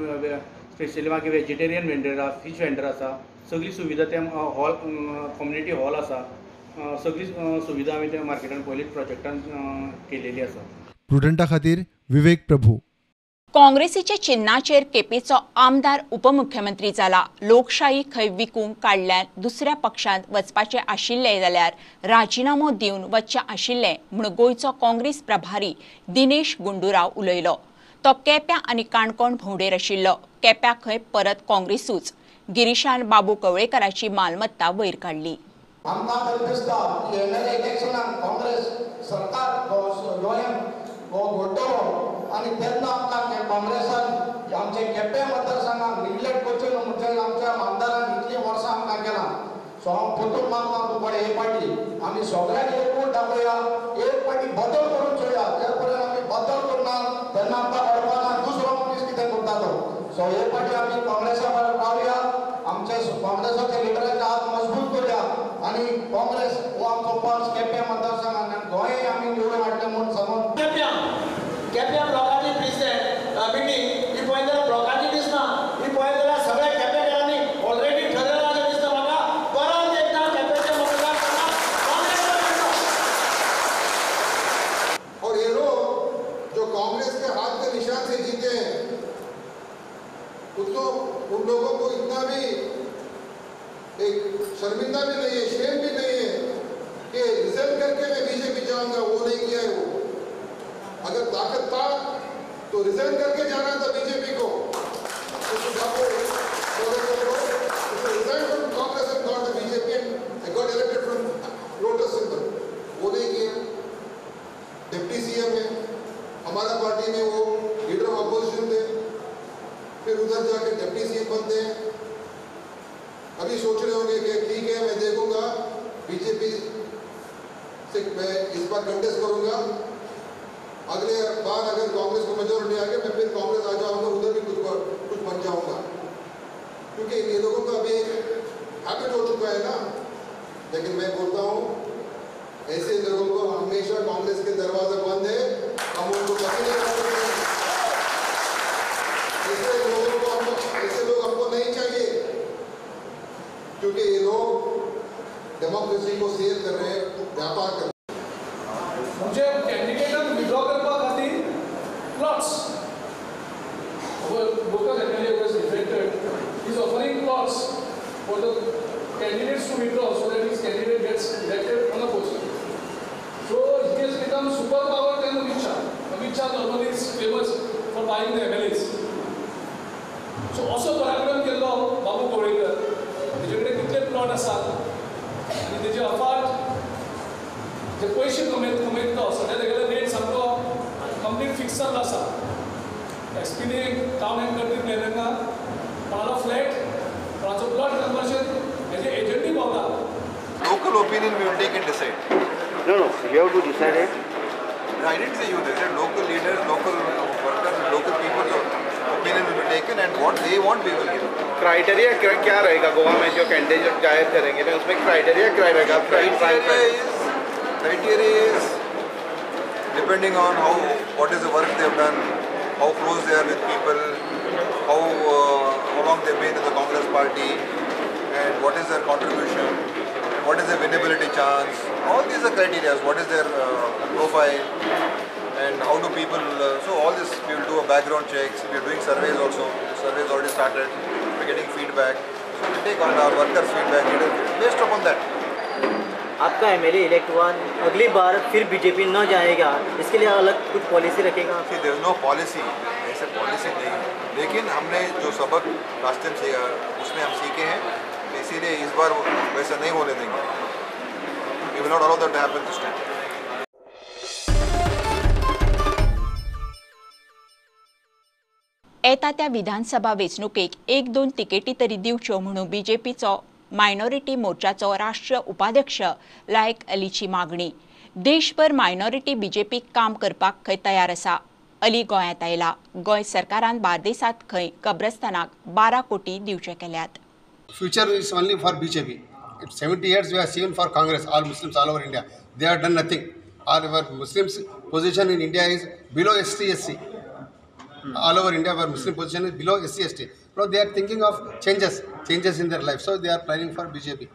स्पेशली मागीर वेजिटेरियन वेंडर आसा, फीश वेंडर आसा, सगळी सुविधा त्या हॉल कम्युनिटी हॉल आसा, सगळी सुविधा आमी त्या मार्केटान पयलींच प्रोजेक्टान केलेली आसा. प्रुडंटा खातीर विवेक प्रभू. काँग्रेसीच्या चिन्हाचेर केपेचो आमदार उपमुख्यमंत्री जाला. लोकशाही खंय विकूंक काडल्यान दुसऱ्या पक्षांत वचपाचें आशिल्लें जाल्यार राजिनामो दिवन वचचें आशिल्लें म्हूण गोंयचो काँग्रेस प्रभारी दिनेश गुंडूराव उलयलो. तो केप्यां आनी काणकोण भोंवडेर आशिल्लो. केप्यां खंय परत काँग्रेसूच. गिरीशान बाबू कवळेकराची मालमत्ता वयर काडली. आमकां तरी दिसता की येणाऱ्या इलेक्शनाक काँग्रेस सरकार गोंयांत घडटलो आनी तेन्ना आमकां काँग्रेसान आमचे केपें मतदारसंघाक निग्लेक्ट करचें न्हू म्हणजे आमच्या आमदारान इतलीं वर्सां आमकां केलां. सो हांव परतून मागता तुमकां हे पाटी आमी सगळ्यांनी एकवट दाखोवया, एक पाटी बदल करून चोया. जे पर्यंत आमी बदल करना तेन्ना आमकां कळपाना दुसरो मनीस कितें करता तो. सो हे पाटी आमी काँग्रेसा बरोबर रावया, आमच्या काँग्रेसाच्या लिडराचे हात मजबूत करूया आनी काँग्रेस हो आमचो पक्ष केपें मतदारसंघान गोंय आमी निवडून हाडलें म्हूण सांगून केप्यां ब्लॉकाची मिटींग ही पळयत जाल्यार ब्लॉकाची दिसना, ही पळयत जाल्यार सगळ्या केपेंकारांनी ऑलरेडी ठरयलां अशें दिसता म्हाका. परत एकदां केपेंचे मतदार काँग्रेस. और ये लोग जो कांग्रेस के हाथ के निशान से जीते हैं उसको उन लोगों को इतना भी एक शर्मिंदा भी नहीं है, शेम भी नहीं है कि रिजल्ट करके मैं बीजेपी जाऊंगा, वो नहीं किया है। वो अगर ताकत था तो रिजाइन करके जाना था बीजेपी को। Resign from Congress and got the BJP and got elected from lotus symbol, वो नहीं किया। डिप्टी सीएम है हमारा पार्टी में, वो लीडर ऑफ अपोजिशन थे, फिर उधर जाके डिप्टी सीएम बनते हैं। अभी सोच रहे होंगे कि ठीक है मैं देखूंगा बीजेपी से मैं इस बार कंटेस्ट करूंगा, अगले बार अगर कांग्रेस को मेजोरिटी आ गई मैं फिर कांग्रेस आ जाऊंगा, उधर भी कुछ कुछ बन जाऊंगा। क्योंकि ये लोगों का अभी एक हैबिट हो चुका है ना। लेकिन मैं बोलता हूँ ऐसे लोगों को हमेशा कांग्रेस के दरवाजे बंद है, हम उनको कभी नहीं छोड़ेंगे। ऐसे लोगों को ऐसे लोग हमको नहीं चाहिए, क्योंकि ये लोग डेमोक्रेसी को सेव कर रहे हैं, व्यापार कर रहे हैं। म्हणजे कॅन्डिडेटाक विड्रॉ करपा खातीर plots, local MLA was elected is offering plots for the candidates to withdraw so that his candidate gets elected unopposed. So he has become super power than Amit Shah. Amit Shah normally is famous for buying the MLAs. So असो पराक्रम केल्लो बाबू कवळेकर, तेजे कडेन कितले plot आसात आनी तेजे अफाट जे पयशे कमयत तो सद्या तेगेलो रेट सामको कंप्लीट फिक्स जाल्लो आसा. एसपीने टावन एंड कंट्री प्लॅनिंगाक कोणालो फ्लॅट, कोणाचो प्लॉट कन्वर्शन हेजे एजंटूय पावता. Local opinion we will take and decide. No, no, you have to decide it. I didn't say you, they said local leaders, local workers, local people's opinion will be taken and what they want we will give. Criteria क्या रहेगा गोवा में जो candidate जाहिर करेंगे ना, उसमें criteria क्या रहेगा? Criteria is depending on how, what is the work they have done, how close they are with people, how long they have been in the Congress party, and what is their contribution, what is their winnability chance. All these are criteria. What is their profile, and how do people? So all this we will do a background checks. We are doing surveys also. Surveys already started. We are getting feedback. So we take on our workers' feedback, leaders based upon that. आपका MLA elect हुआ, अगली bar फिर BJP न जाएगा, इसके लिए अलग कुछ पॉलिसी रखेगा? See, there is no policy, ऐसे पॉलिसी नहीं है, लेकिन हमने जो सबक लास्ट टाइम से उसमें हम सीखे हैं, इसीलिए इस बार वैसा नहीं होने देंगे. We will not allow that to happen this time. येता त्या विधानसभा वेंचणुकेक 1-2 तिकेटी तरी दिवच्यो म्हणून बीजेपीचो मायनॉरिटी मोर्चाचो राष्ट्रीय उपाध्यक्ष लायक अलीची मागणी. देशभर मायनॉरिटी बीजेपी काम करपाक खंय तयार आसा. अली गोंयांत आयला. गोंय सरकारान बार्देसांत खंय कब्रस्तानाक 12 कोटी दिवचे केल्यात. Future is only for BJP. 70 years we have seen for Congress, all Muslims all over India. They have done nothing. All our Muslims position in India is below SC, SC. All over India where Muslim position is below SC, ST. Now they are thinking of changes in their life. So they are planning for BJP.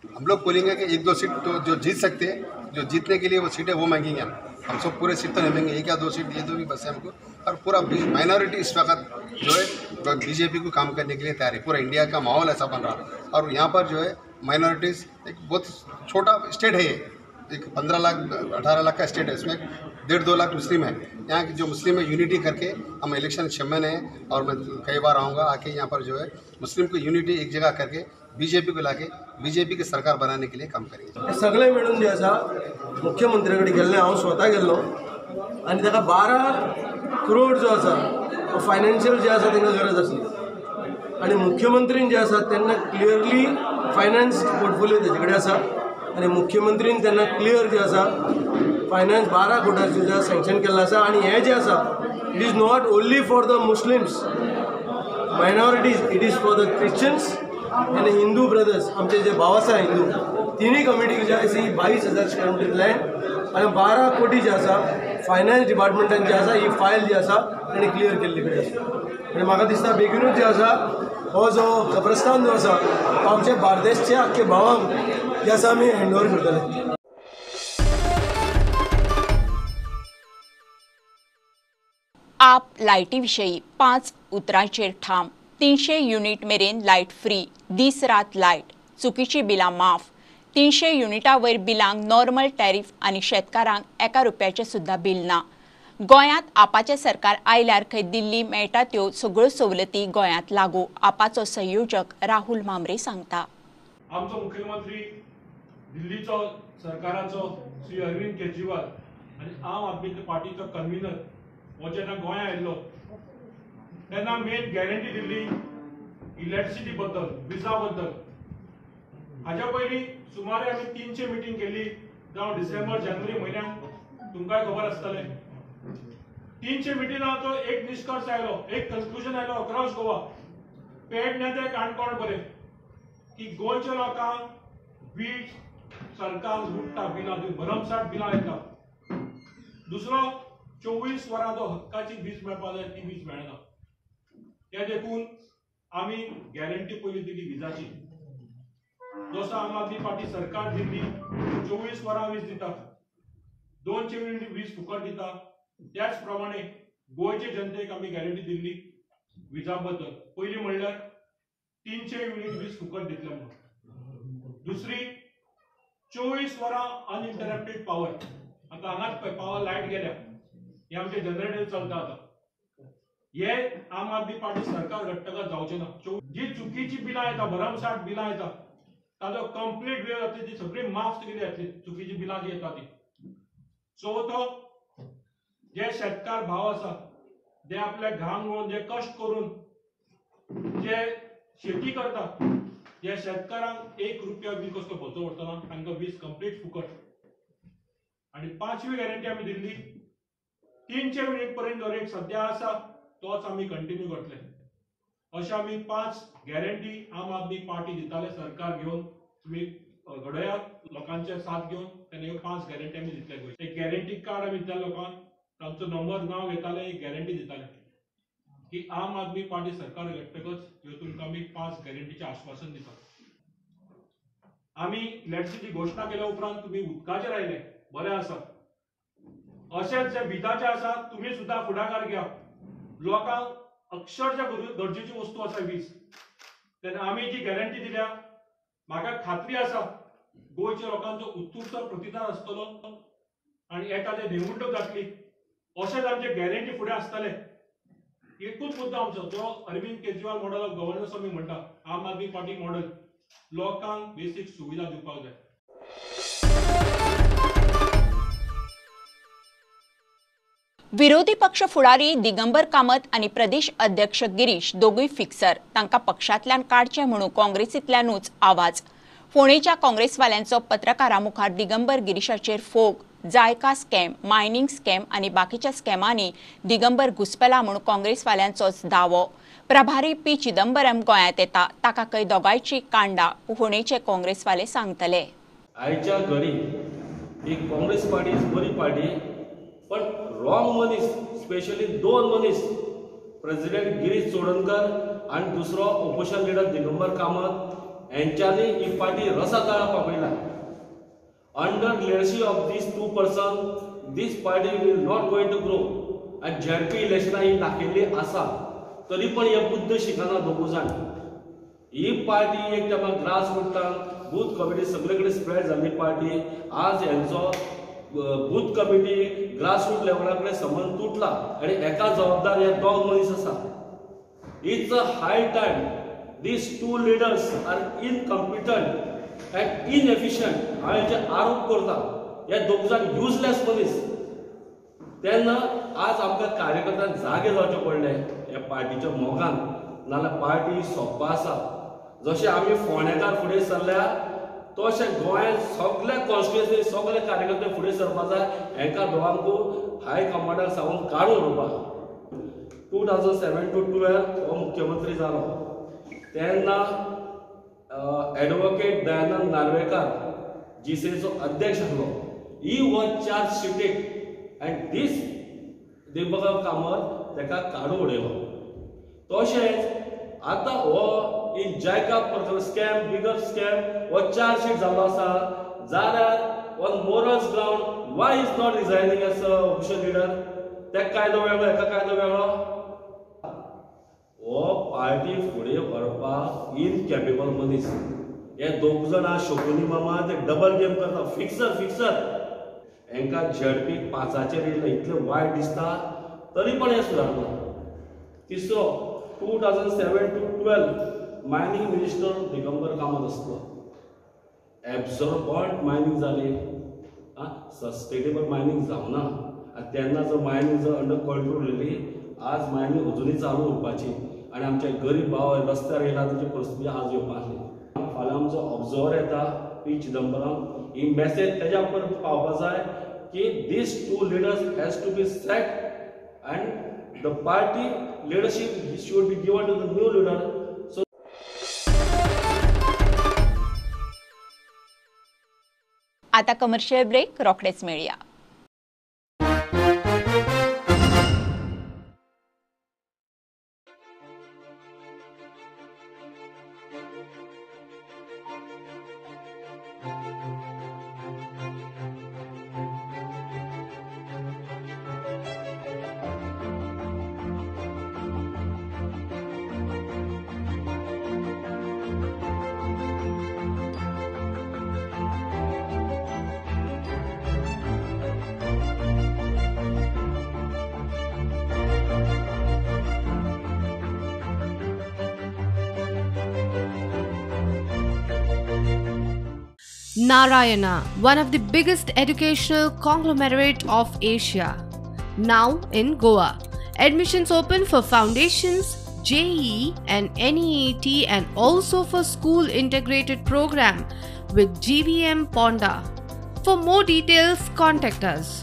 हम लोग बोलेंगे कि 1-2 seat तो जो जीत सकते हैं, जो जीतने K लिए वो सीट है वो मांगेंगे हम. हम सब पूरे सीट तो नहीं मांगेंगे, 1 या 2 सीट ये तो भी बस है हमको. और पूरा माइनॉरिटी इस वक्त जो है बीजेपी को काम करने के लिए तैयार है. पूरा इंडिया का माहौल ऐसा बन रहा है और यहाँ पर जो है माइनॉरिटीज़ एक बहुत छोटा स्टेट है, ये एक 15 लाख 18 लाख का स्टेट है, इसमें 1.5-2 लाख मुस्लिम है. यहाँ की जो मुस्लिम है यूनिटी करके हम इलेक्शन चैम्पियन हैं और मैं कई बार आऊँगा आके यहाँ पर जो है मुस्लिम को यूनिटी एक जगह करके बीजेपी को लाके बीजेपी की सरकार बनाने के लिए काम करेंगे. सगळे मेळून जे आसा मुख्यमंत्र्या कडेन गेल्ले, हांव स्वता गेल्लो आनी ताका 12 करोड जो आसा तो फायनान्शियल जे आसा तांकां गरज आसली आनी मुख्यमंत्रीन जे आसा तेन्ना क्लियरली फायनान्स पोर्टफोलियो तेजे कडेन आसा आनी मुख्यमंत्रीन तेन्ना क्लियर जे आसा फायनान्स 12 कोटाचें जे सँक्शन केल्लें आसा. आनी हें जें आसा it is not only for the Muslims minorities, it is for the Christians आनी हिंदू ब्रदर्स. आमचे जे भाव आसा हिंदू, तिनूय कम्युनिटीक जे आसा ही 22,000 स्क्वेअर मिटर लँड आनी 12 कोटी जे आसा फायनान्स डिपार्टमेंटान जे आसा ही फायल जी आसा ताणें क्लियर केल्ली कडेन आसा. आनी म्हाका दिसता बेगीनूच जे आसा हो जो कब्रस्तान जो आसा तो आमच्या बार्देसच्या आख्खे भावांक जे आसा आमी हँड ओवर करतले. आप लायटी विशयी 5 उतरांचेर ठाम. 300 युनिट मेरेन लायट फ्री, दीस रात लायट, चुकीची बिलां माफ, 300 युनिटा वयर बिलांक नॉर्मल टॅरिफ आनी शेतकारांक 1 रुपयाचें सुद्दां बील ना. गोंयांत आपाचें सरकार आयल्यार खंय दिल्ली मेळटा त्यो सगळ्यो सवलती गोंयांत लागू, आपाचो संयोजक राहुल म्हांबरे सांगता. आमचो मुख्यमंत्री दिल्लीचो सरकाराचो श्री अरविंद केजरीवाल आनी आम आदमी पार्टीचो कन्व्हिनर हो जेन्ना गोंयांत आयिल्लो तेन्ना मेन गॅरंटी दिल्ली इलेक्ट्रिसिटी बद्दल, विजा बद्दल. हाज्या पयलीं सुमारे आमी 300 मिटींग केल्ली, जावं डिसेंबर जानेवारी म्हयन्याक, तुमकांय खबर आसतलें. 300 मिटिंगाचो एक निश्कर्श आयलो, एक कन्क्लुजन आयलो अक्रॉस गोवा, पेडण्यां ते काणकोण पर्यंत, की गोंयच्या लोकांक वीज सरकार लुट्टा, बिलां भरमसाठ बिलां येता. दुसरो 24 वरां जो हक्काची वीज मेळपाक जाय ती वीज मेळना. ते देखून आमी गॅरंटी पयली दिली विजाची. जसो आम आदमी पार्टी सरकार दिल्ली 24 वरां वीज दिता, 200 युनिट वीज फुकट दिता, त्याच प्रमाणे गोंयचे जनतेक आमी गॅरंटी दिल्ली विजा बद्दल. पयली म्हणल्यार 300 युनिट वीज फुकट दितले म्हणून. दुसरी 24 वरां अनइंटरप्टेड पावर. आतां हांगाच पळय पावर लायट गेल्या, हे आमचे जनरेटर चलता आतां. हे आम आदमी पार्टी सरकार घडटकच जावचें ना. जी चुकीची बिलां येता, भरमसाठ बिलां येता, ताजो कंप्लीट वेळ जातली, ती सगळी माफ केली जातली चुकीची बिलां जी येता ती. चवथो, जे शेतकार भाव आसा जे आपल्या घाम गळोवन जे कश्ट करून जे शेती करता, जे शेतकारांक 1 रुपया बील कसलो भरचो पडटना, तांकां वीज कंप्लीट फुकट. आनी 5वी गॅरंटी आमी दिल्ली 300 युनिट पर्यंत जो रेट सद्या आसा तोच आमी कंटिन्यू करतले. अशें आमी 5 गॅरंटी आम आदमी पार्टी दिताले सरकार घेवन, तुमी घडयात लोकांचे साथ घेवन तेन्ना ह्यो 5 गॅरंटी आमी दितले. गोंय एक गॅरंटी कार्ड आमी दिताले लोकांक, तांचो नंबर नांव घेताले, एक गॅरंटी दिताले की आम आदमी पार्टी सरकार घडटकच ह्यो तुमकां आमी 5 गॅरंटीचें आश्वासन दितात. आमी इलेक्ट्रिसिटी घोशणा केल्या उपरांत तुमी उदकाचेर आयले, बरें आसा. अशेंच जे विजाचे आसा तुमी सुद्दां फुडाकार घेया. लोकांक अक्षरशा गरजेची वस्तू आसा वीज, तेन्ना आमी जी गॅरंटी दिल्या म्हाका खात्री आसा गोंयच्या लोकांचो उत्तुस्त प्रतिसाद आसतलो आनी येता ते निवडणूक जातली अशेंच आमचे गॅरंटी फुडें आसतले. एकूच मुद्दो आमचो जो Arvind Kejriwal model of governance आमी म्हणटा, आम आदमी पार्टी मॉडल, लोकांक बेसीक सुविधा दिवपाक जाय. विरोधी पक्ष फुडारी दिगंबर कामत आनी प्रदेश अध्यक्ष गिरीश दोगूय फिक्सर, तांकां पक्षांतल्यान काडचे म्हणून काँग्रेसींतल्यानूच आवाज। फोंडेच्या काँग्रेसवाल्यांचो पत्रकारां मुखार दिगंबर गिरीशाचेर फोग। जायका स्कॅम, मायनिंग स्कॅम आनी बाकीच्या स्कॅमांनी दिगंबर घुस्पला म्हूण काँग्रेसवाल्यांचोच दावो। प्रभारी पी चिदंबरम गोंयांत येता, ताका खंय दोगांयची कांडा फोंडेचे काँग्रेसवाले सांगतले। आयच्या घडी ही काँग्रेस पार्टी is बरी पार्टी, पण रॉंग मनीस, स्पेशली दोन मनीस, प्रेसिडेंट गिरीश चोडणकर आनी दुसरो ओपोजिशन लिडर दिगंबर कामत हेंच्यांनी ही party रसातळा पावयला। Under leadership of these two person this party will not going to grow. आनी झेडपी इलेक्शनां ही दाखयल्ली आसा, तरी पण हे बुद्ध शिकना दोगू जाण। ही पार्टी एक तेन्ना ग्रास रुटान बूथ कमिटी सगळे कडेन स्प्रेड जाल्ली पार्टी, आज हेंचो बूथ कमिटी ग्रासरूट लेवला कडेन संबंद तुटला आनी एका जबाबदार हे दोग मनीस आसा। It's a high time these two leaders are incompetent and inefficient. हांव हेचे आरोप करता, हे दोग जाण युजलेस मनीस। तेन्ना आज आमकां कार्यकर्त्यांक जागे जावचें पडलें ह्या पार्टीच्या मोगान, नाजाल्यार पार्टी सोंपपा आसा। जशें आमी फोंडेकार फुडें सरल्या तशें गोंयांत सगल्या कॉन्स्टिट्युएन्सी सगळे कार्यकर्ते फुडें सरपा जाय। हेंकां दोगांकू हाय कमांडाक सावन काडून उडोवपाक। 2007 to 12 हो मुख्यमंत्री जालो तेन्ना एडवोकेट दयानंद नार्वेकार जीसीएचो अध्यक्ष आसलो। He was charge sheeted and this Digambar Kamat ताका काडून उडयलो। तशेंच आतां हो इन जायका स्कॅम, बिगर स्कॅम हो चार्ज शीट जाल्लो आसा, जाल्यार on morals ground why is not resigning as a opposition leader? तेका कायदो वेगळो, हेका कायदो वेगळो। हो पार्टी फुडें व्हरपाक इनकॅपेबल मनीस। हे दोग जाणां शकुनी मामा ते डबल गेम करता, फिक्सर फिक्सर। हेंकां झेडपी 5 येयले इतलें वायट दिसता, तरी पण हें सुदारना। तिसरो 2007 to 12 mining minister Digambar Kamat आसलो। एब्सॉर्बंट मायनिंग जाली, सस्टेनेबल मायनिंग जावना। आनी तेन्ना जर मायनिंग जर अंडर कंट्रोल उरली, आज मायनिंग अजुनूय चालू उरपाची आनी आमचे गरीब भाव रस्त्यार येयला तेची परिस्थिती आज येवपा आसली। फाल्यां आमचो ऑब्जर्वर येता पी चिदंबरम, ही मॅसेज तेज्या पर्यंत पावपा जाय की these two leaders has to be sacked and the party leadership should be given to the new leader. So आता कमर्शियल ब्रेक, रोखडेच मेळया। Narayana, one of the biggest educational conglomerate of Asia, now in Goa. Admissions open for foundations, JEE and NEET, and also for school integrated program with GVM Ponda. For more details, contact us.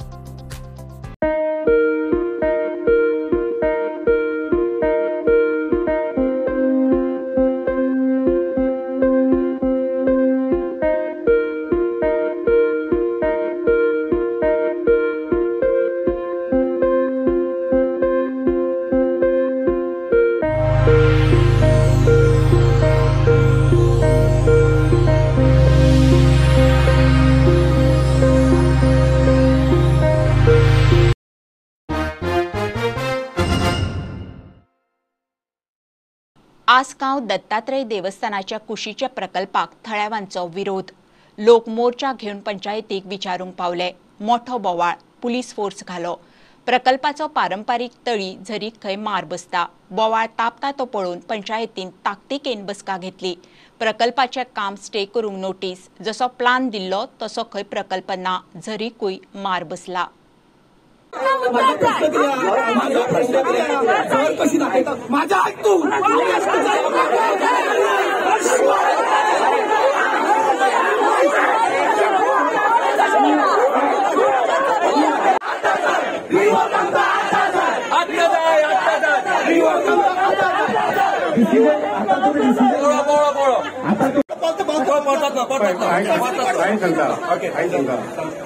Assagao Dattatreya देवस्थानाच्या कुशीच्या प्रकल्पाक थळाव्यांचो विरोध। लोक मोर्चा घेवन पंचायतीक विचारूंक पावले। मोठो बोवाळ, पुलीस फोर्स घालो। प्रकल्पाचो पारंपारीक तळी झरीक खंय मार बसता। बोवाळ तापता तो पळोवन पंचायतीन ताकतिकेन बसका घेतली। प्रकल्पाचें काम स्टे करूंक नोटीस, जसो प्लान दिल्लो तसो खंय प्रकल्प ना, झरीकूय मार बसला। कशी दाखयता माझ्या ऐक तू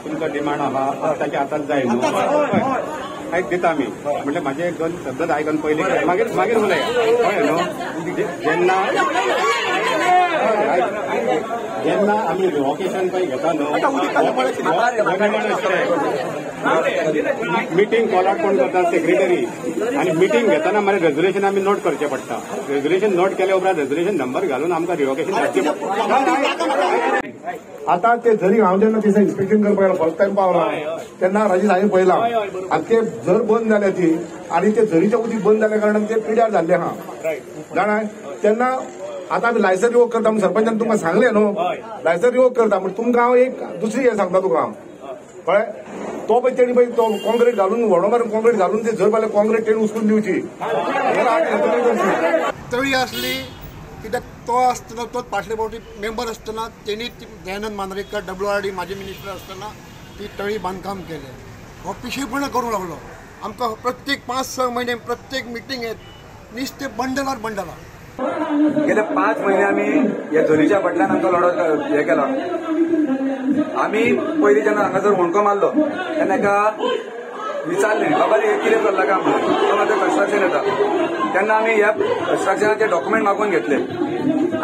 तुमकां डिमांड आहा आतांच्या आतांच जाय न्हू आयक दिता आमी म्हणल्यार म्हाजें दोन शब्द आयकून पयलीं मागीर मागीर उलया कळ्ळें न्हू. जेन्ना जेन्ना आमी रिवोकेशन पळय घेता न्हू मिटींग कॉल आउट कोण करता सेक्रेटरी आनी मिटींग घेतना मागीर रेजोल्युशन आमी नोट करचें पडटा. रेजोल्युशन नोट केल्या उपरांत रेजोल्युशन नंबर घालून आमकां रिवोकेशन धाडचें पडटा. आतां ते जरी हांव जेन्ना दिसा इन्स्पेक्शन करपाक गेलो फर्स्ट टायम पावला तेन्ना राजेश हांवें पळयलां आनी ते झर बंद जाल्या ती आनी ते झरीच्या उदीक बंद जाल्या कारणान ते पिड्यार जाल्ले आहा जाणा. तेन्ना आतां आमी लायसन रिवोक करता म्हूण सरपंचान तुमकां सांगलें न्हू लायसन रिवोक करता म्हण तुमकां हांव एक दुसरी हें सांगता तुका हांव कळ्ळें. तो पळय तेणी पळय तो कॉन्क्रीट घालून व्हडो मारून कॉन्क्रीट घालून ते झर पाले कॉन्क्रीट तेणी उचलून दिवची. तळी आसली कित्याक तो आसतना तो फाटले फावटी मेंबर आसतना तेणी दयानंद मांद्रेकर WRD माजी मिनिस्टर आसतना ती तळी बांदकाम केलें. हो पिशेपणां करूंक लागलो आमकां प्रत्येक 5-6 म्हयने प्रत्येक मिटिंगेत नुस्तें बंडलार बंडलां. गेले 5 म्हयने आमी ह्या झरीच्या फाटल्यान आमकां लढो हे केला. आमी पयलीं जेन्ना हांगासर होणको मारलो तेन्ना एका विचारलें बाबा रे कितें चल्लां काय म्हणून तो मातसो कन्स्ट्रक्शन येता तेन्ना आमी ह्या कन्स्ट्रक्शनाचे डॉक्युमेंट मागून घेतले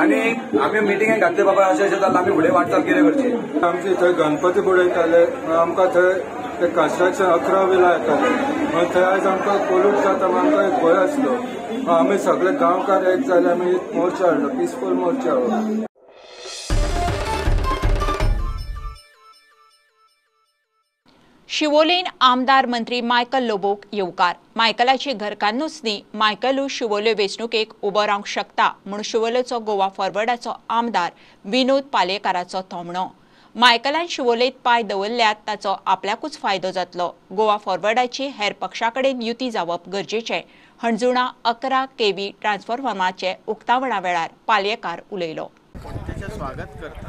आनी आमी मिटिंगेक घातले बाबा अशें अशें जालां आमी फुडें वाटचाल कितें करची. आमचे थंय गणपती बुडयताले आमकां थंय ते कन्स्ट्रक्शन 11 विला येताले मागीर थंय आयज आमकां पोल्यूट जाता म्हूण आमकां एक भंय आसलो. आमी सगळे गांवकार एक जाले आमी एक मोर्चा हाडलो पिसफूल मोर्चा हो. शिवोलेन आमदार मंत्री मायकल लोबोक येवकार. मायकलाची घरकान्नूच न्ही मायकलू शिवोले वेंचणुकेक उबो रावंक शकता म्हूण शिवोलेचो गोवा फॉरवर्डाचो आमदार विनोद पालयेकाराचो थोमणो. मायकलान शिवोलेत पांय दवरल्यात ताचो आपल्याकूच फायदो जातलो. गोवा फॉरवर्डाची हेर पक्षा कडेन युती जावप गरजेचें हणजुणा 11 केव्ही ट्रान्सफॉर्मराचे उक्तावणा वेळार पालयेकार उलयलो. स्वागत करता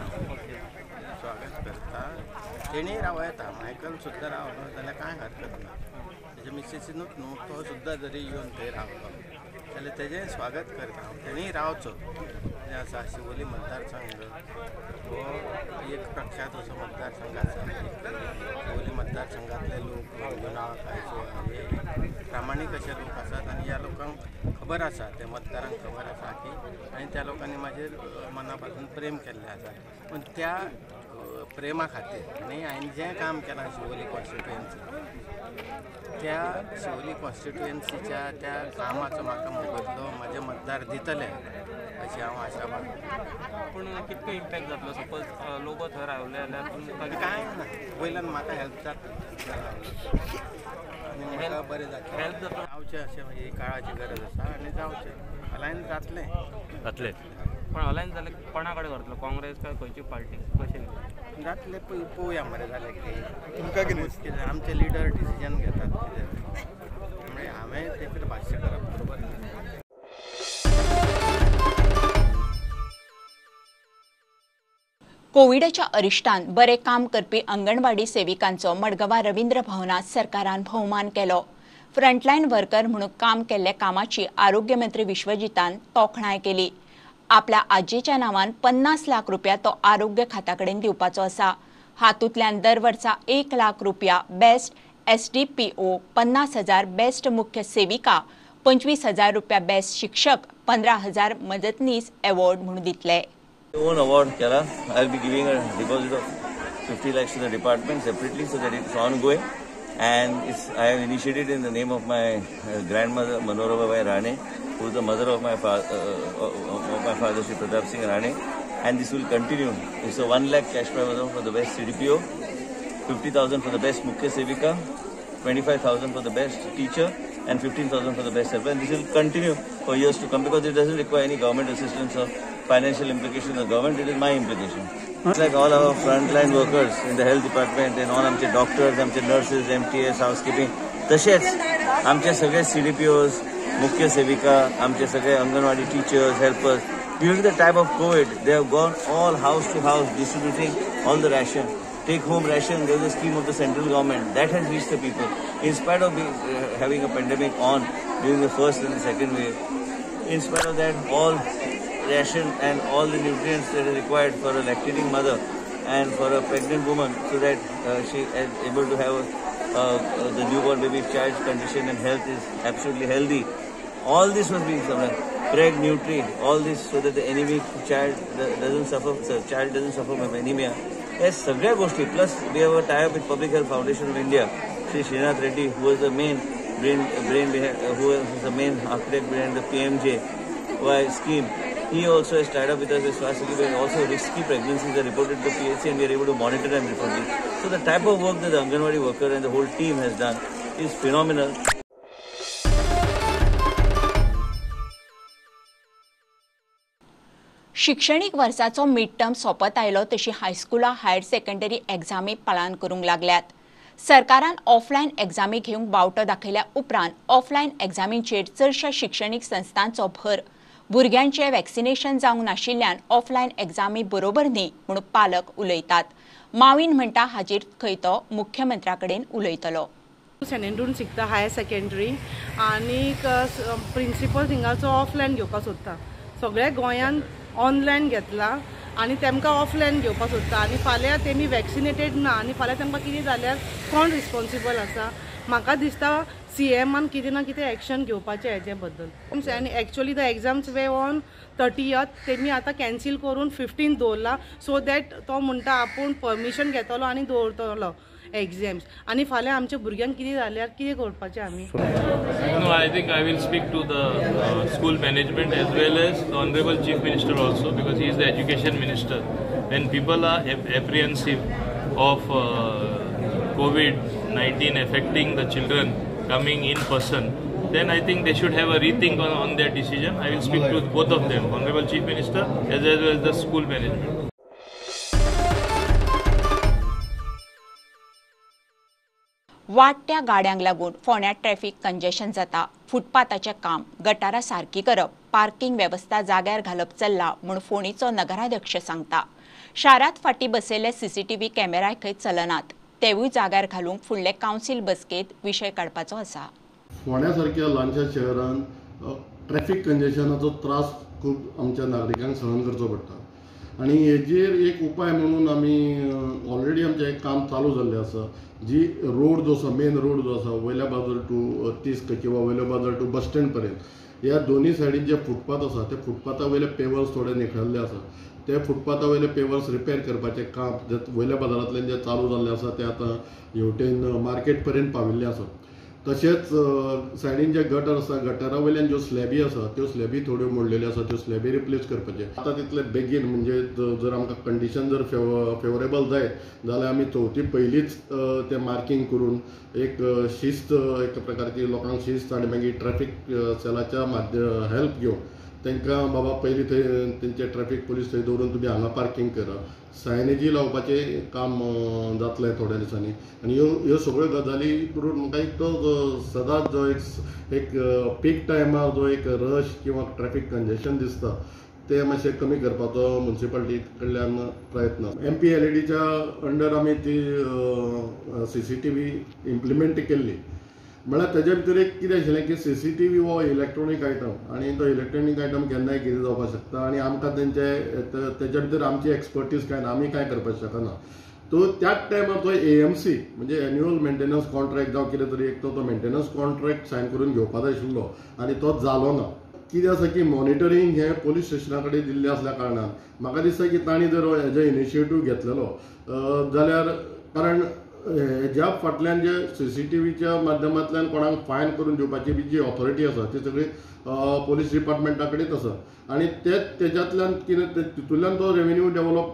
तेणी राव येता मायकल सुद्दां रावलो जाल्यार कांय हरकत ना. तेजे मिसेसीनूच न्हू तो सुद्दां जरी येवन थंय रावलो जाल्यार तेजें स्वागत करता हांव. तेणी रावचो जें आसा शिवोली मतदारसंघ हो एक प्रख्यात असो मतदारसंघ आसा. शिवोली मतदारसंघांतले लोक गुणा कायचो हे प्रामाणीक अशे लोक आसात आनी ह्या लोकांक खबर आसा त्या मतदारांक खबर आसा की आनी त्या लोकांनी म्हाजेर मना पासून प्रेम केल्लें आसा. पूण त्या प्रेमा खातीर आनी हांवें जें काम केलां शिवोली कॉन्स्टिट्युएन्सी त्या शिवोली कॉन्स्टिट्युएन्सीच्या त्या कामाचो म्हाका मोबदलो म्हाजे मतदार दितले अशी हांव आशा बाळगुता. पूण कितको इम्पॅक्ट जातलो सपोज लोबो थंय रावले जाल्यार कांय ना वयल्यान म्हाका हेल्प जातली आनी म्हाका बरें जातलें हेल्प जातलो. जावचें अशें ही काळाची गरज आसा आनी जावचें अलायन्स जातलें जातलें. पण अलायन्स जाल्यार कोणा कडेन करतलो काँग्रेस काय खंयची पार्टी कशें जातलें पळोवया मरे जालें कितें तुमकां कितें आमचे लिडर डिसिजन घेतात कितें म्हणजे हांवें तेचेर भाश्य करप बरोबर ना. कोविडाच्या अरिश्टान बरे काम करपी अंगणवाडी सेविकांचो मडगांवां रवींद्र भवनांत सरकारान भोवमान केलो. फ्रंटलायन वर्कर म्हणून काम केल्ल्या कामाची आरोग्य मंत्री विश्वजितान तोखणाय केली. आपल्या आजीच्या नांवान 50 लाख रुपया तो आरोग्य खाता कडेन दिवपाचो आसा. हातूंतल्यान दर वर्सा 1 लाख रुपया बेस्ट SDPO, 50,000 best मुख्य सेविका, 25,000 रुपया बेस्ट शिक्षक, 15,000 मदतनीस एवॉर्ड म्हणून दितले. Own award केला. I will be giving a deposit of 50 lakhs to the department separately so that it's ongoing and it's I have initiated in the name of my grandmother Manorama Bai Rane, who is the mother of my father Shri Pratap Singh Rane, and this will continue. It's a 1 lakh cash prize for the best CDPO, 50,000 for the best Mukhya Sevika, 25,000 for the best teacher and 15,000 for the best helper, and this will continue for years to come because it doesn't require any government assistance or financial implication of the government. It is my implication. It's like all our frontline workers in the health department and all amche doctors, amche nurses, MTS, housekeeping, तशेंच आमचे सगळे CDPOs, मुख्य सेविका, आमचे सगळे anganwadi teachers, helpers, during the time of COVID they have gone all house to house distributing all the ration, take home ration. There is a scheme of the central government that has reached the people in spite of having a pandemic on during the first and the second wave. In spite of that, all ration and all the nutrients that are required for a lactating mother and for a pregnant woman, so that she is able to have the newborn baby child's condition and health is absolutely healthy. All this was being supplied. Preg, Nutri, all this so that the anemic child doesn't suffer, child doesn't suffer from anemia. हे सगळ्या गोष्टी, plus we have a tie up with Public Health Foundation of India, Shri Srinath Reddy, who was the main brain who was the main architect behind the PMJY scheme. He also has tied up with us with Swasthya, where also risky pregnancies are reported to PHC and we are able to monitor them remotely. So the type of work that the Anganwadi worker and the whole team has done is phenomenal. शिक्षणीक वर्साचो mid term सोंपत आयलो तशी हायस्कुलां higher secondary एग्जामी पालन करूंक लागल्यात. सरकारान offline एग्जामी घेवंक बावटो दाखयल्या उपरांत ऑफलायन एग्जामींचेर चडश्या शिक्षणीक संस्थांचो भर. भुरग्यांचें वॅक्सिनेशन जावंक नाशिल्ल्यान ऑफलायन एग्जामी बरोबर न्ही म्हूण पालक उलयतात. मावीन म्हणटा हाजेर खंय तो मुख्यमंत्र्या कडेन उलयतलो. सेंट एंड्रून शिकता हायर सेकंडरी आनीक प्रिंसिपल थिंगाचो ऑफलायन घेवपाक सोदता. सगळ्या गोंयांत ऑनलायन घेतला आनी तेमकां ऑफलायन घेवपाक सोदता आनी फाल्यां तेमी वॅक्सिनेटेड ना आनी फाल्यां तेमकां कितें जाल्यार कोण रिस्पोन्सिबल आसा. म्हाका दिसता सीएमान कितें ना कितें एक्शन घेवपाचें हेजे बद्दल. आनी actually the exams were on 30th, तेमी आतां कॅन्सील करून 15 दवरला, सो that तो म्हणटा आपूण परमिशन घेतलो आनी दवरतलो एग्जाम्स. आनी फाल्यां आमच्या भुरग्यांक कितें जाल्यार कितें करपाचें आमी. No, I think I will speak to the school management as well as the Honorable Chief Minister also, because he is the Education Minister. When people are apprehensive of COVID-19 affecting the children coming in person, then I think they should have a rethink on their decision. I will speak to both of them, Honorable Chief Minister as well as the school management. वाडट्या गाड्यांक लागून फोंड्यां traffic congestion जाता. फुटपाथाचें काम, गटारां सारकी करप, parking वेवस्था जाग्यार घालप चल्ला म्हूण फोंडेचो नगराध्यक्ष सांगता. शारांत फाटीं बसयल्ले सीसीटीव्ही कॅमेराय खंय चलनात, तेवूय जाग्यार घालूंक फुडले कावन्सील बसकेंत विशय काडपाचो आसा. फोंड्या सारक्या ल्हानशा शहरान ट्रॅफिक कंजेशनाचो त्रास खूब आमच्या नागरिकांक सहन करचो पडटा आनी हेजेर एक उपाय म्हणून आमी ऑलरेडी आमचें एक काम चालू जाल्लें आसा. जी रोड जो आसा, मेन रोड जो आसा वयल्या बाजार टू 30 किंवा वयल्या बाजार टू बस स्टँड पर्यंत, ह्या दोनी सायडीन जे फुटपाथ आसा त्या फुटपाथा वयले पेवर्स थोडे निखळल्ले आसा. ते फुटपाथा वयले पेवर्स रिपेर करपाचें काम वयल्या बाजारांतल्यान जें चालू जाल्लें आसा तें आतां हेवटेन मार्केट पर्यंत पाविल्लें आसा. तशेंच सायडीन जे गटर आसा, गटरा वयल्यान ज्यो स्लॅबी आसा त्यो स्लॅबी थोड्यो मोडलेल्यो आसा, त्यो स्लॅबी रिप्लेस करपाचे. आतां तितले बेगीन म्हणजे जर आमकां कंडिशन जर फेवरेबल जायत जाल्यार आमी चवथी पयलींच तें मार्किंग करून एक शिस्त, एक प्रकारची लोकांक शिस्त आनी मागीर ट्रॅफिक सेलाच्या हेल्प घेवन तांकां बाबा पयलीं थंय तेंचे ट्रॅफिक पुलीस थंय दवरून तुमी हांगा पार्किंग करा, सायनेजी लावपाचें काम जातलें थोड्या दिसांनी. आनी ह्यो सगळ्यो गजाली करून म्हाका एक तो सदांच जो एक पीक टायमार जो एक रश किंवा ट्रॅफिक कंजेशन दिसता तें मातशें कमी करपाचो मुन्सिपालिटी कडल्यान प्रयत्न. MPLADच्या अंडर आमी ती CCTV implement केल्ली. म्हळ्यार तेजे भितर एक कितें आशिल्लें की CCTV हो इलेक्ट्रॉनीक आयटम आनी तो इलेक्ट्रॉनीक आयटम केन्नाय कितें जावपाक शकता आनी आमकां तेंचे तेज्या भितर आमची एक्सपर्टीज कांय ना, आमी कांय करपाक शकना. तो त्याच टायमार तो AMC म्हणजे एन्युअल मेंटेनन्स कॉन्ट्रॅक्ट जावं कितें तरी एक तो मेंटेनन्स कॉन्ट्रॅक्ट सायन करून घेवपाक जाय आशिल्लो आनी तो जालो ना. कितें आसा की मॉनिटरींग हें पोलीस स्टेशना कडेन दिल्लें आसल्या कारणान म्हाका दिसता की तांणी जर हेजो इनिशिएटीव घेतलेलो जाल्यार, कारण हेज्या फाटल्यान जे CCTVच्या माध्यमांतल्यान कोणाक फायन करून दिवपाची बी जी ऑथॉरिटी आसा ती सगळी पोलीस डिपार्टमेंटा कडेच आसा आनी ते तेज्यांतल्यान कितें तितूंतल्यान तो रेवेन्यू डेवलप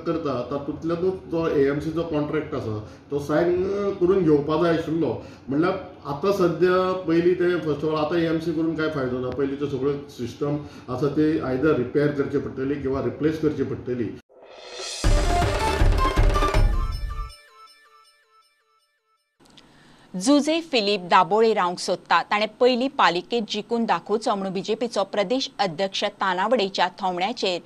करता, तातूंतल्यानूच जो AMCचो कॉन्ट्रॅक्ट आसा तो सायन करून घेवपा जाय आशिल्लो. म्हणल्यार आतां सद्या पयलीं ते फर्स्ट ऑफ ऑल आतां AMC करून कांय फायदो ना, पयलीं ते सगळ्यो सिस्टम आसा ती आयदर रिपेर करची पडटली किंवा रिप्लेस करची पडटली. जुझे फिलीप दाबोळे रावंक सोदता. ताणें पयली पालिकेत जिखून दाखोवचो म्हणून बीजेपीचो प्रदेश अध्यक्ष तानावडेच्या थोमण्याचेर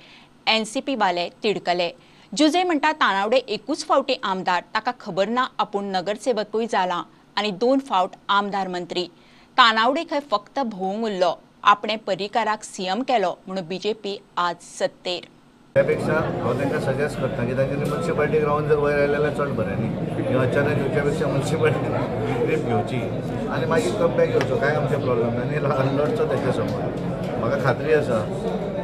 एनसीपी वाले तिडकले. जुझे म्हणटा तानावडे एकूच फावटी आमदार, ताका खबर ना आपूण नगरसेवकूय जाला आनी 2 फावट आमदार मंत्री. तानावडे खंय फक्त भोवंक उरलो, आपणे पर्रीकाराक सीएम केलो म्हणून बीजेपी आज सत्तेर. त्यापेक्षा हांव तांकां सजेस्ट करता की तांच्यांनी म्युन्सिपालिटीक रावन जर वयर आयलें जाल्यार चड बरें न्ही. अचानक येवच्या पेक्षा म्युन्सिपालिटी ट्रीप घेवची आनी मागीर कमबॅक येवचो, कांय आमचें प्रॉब्लम ना आनी लढचो तेच्या समोर. म्हाका खात्री आसा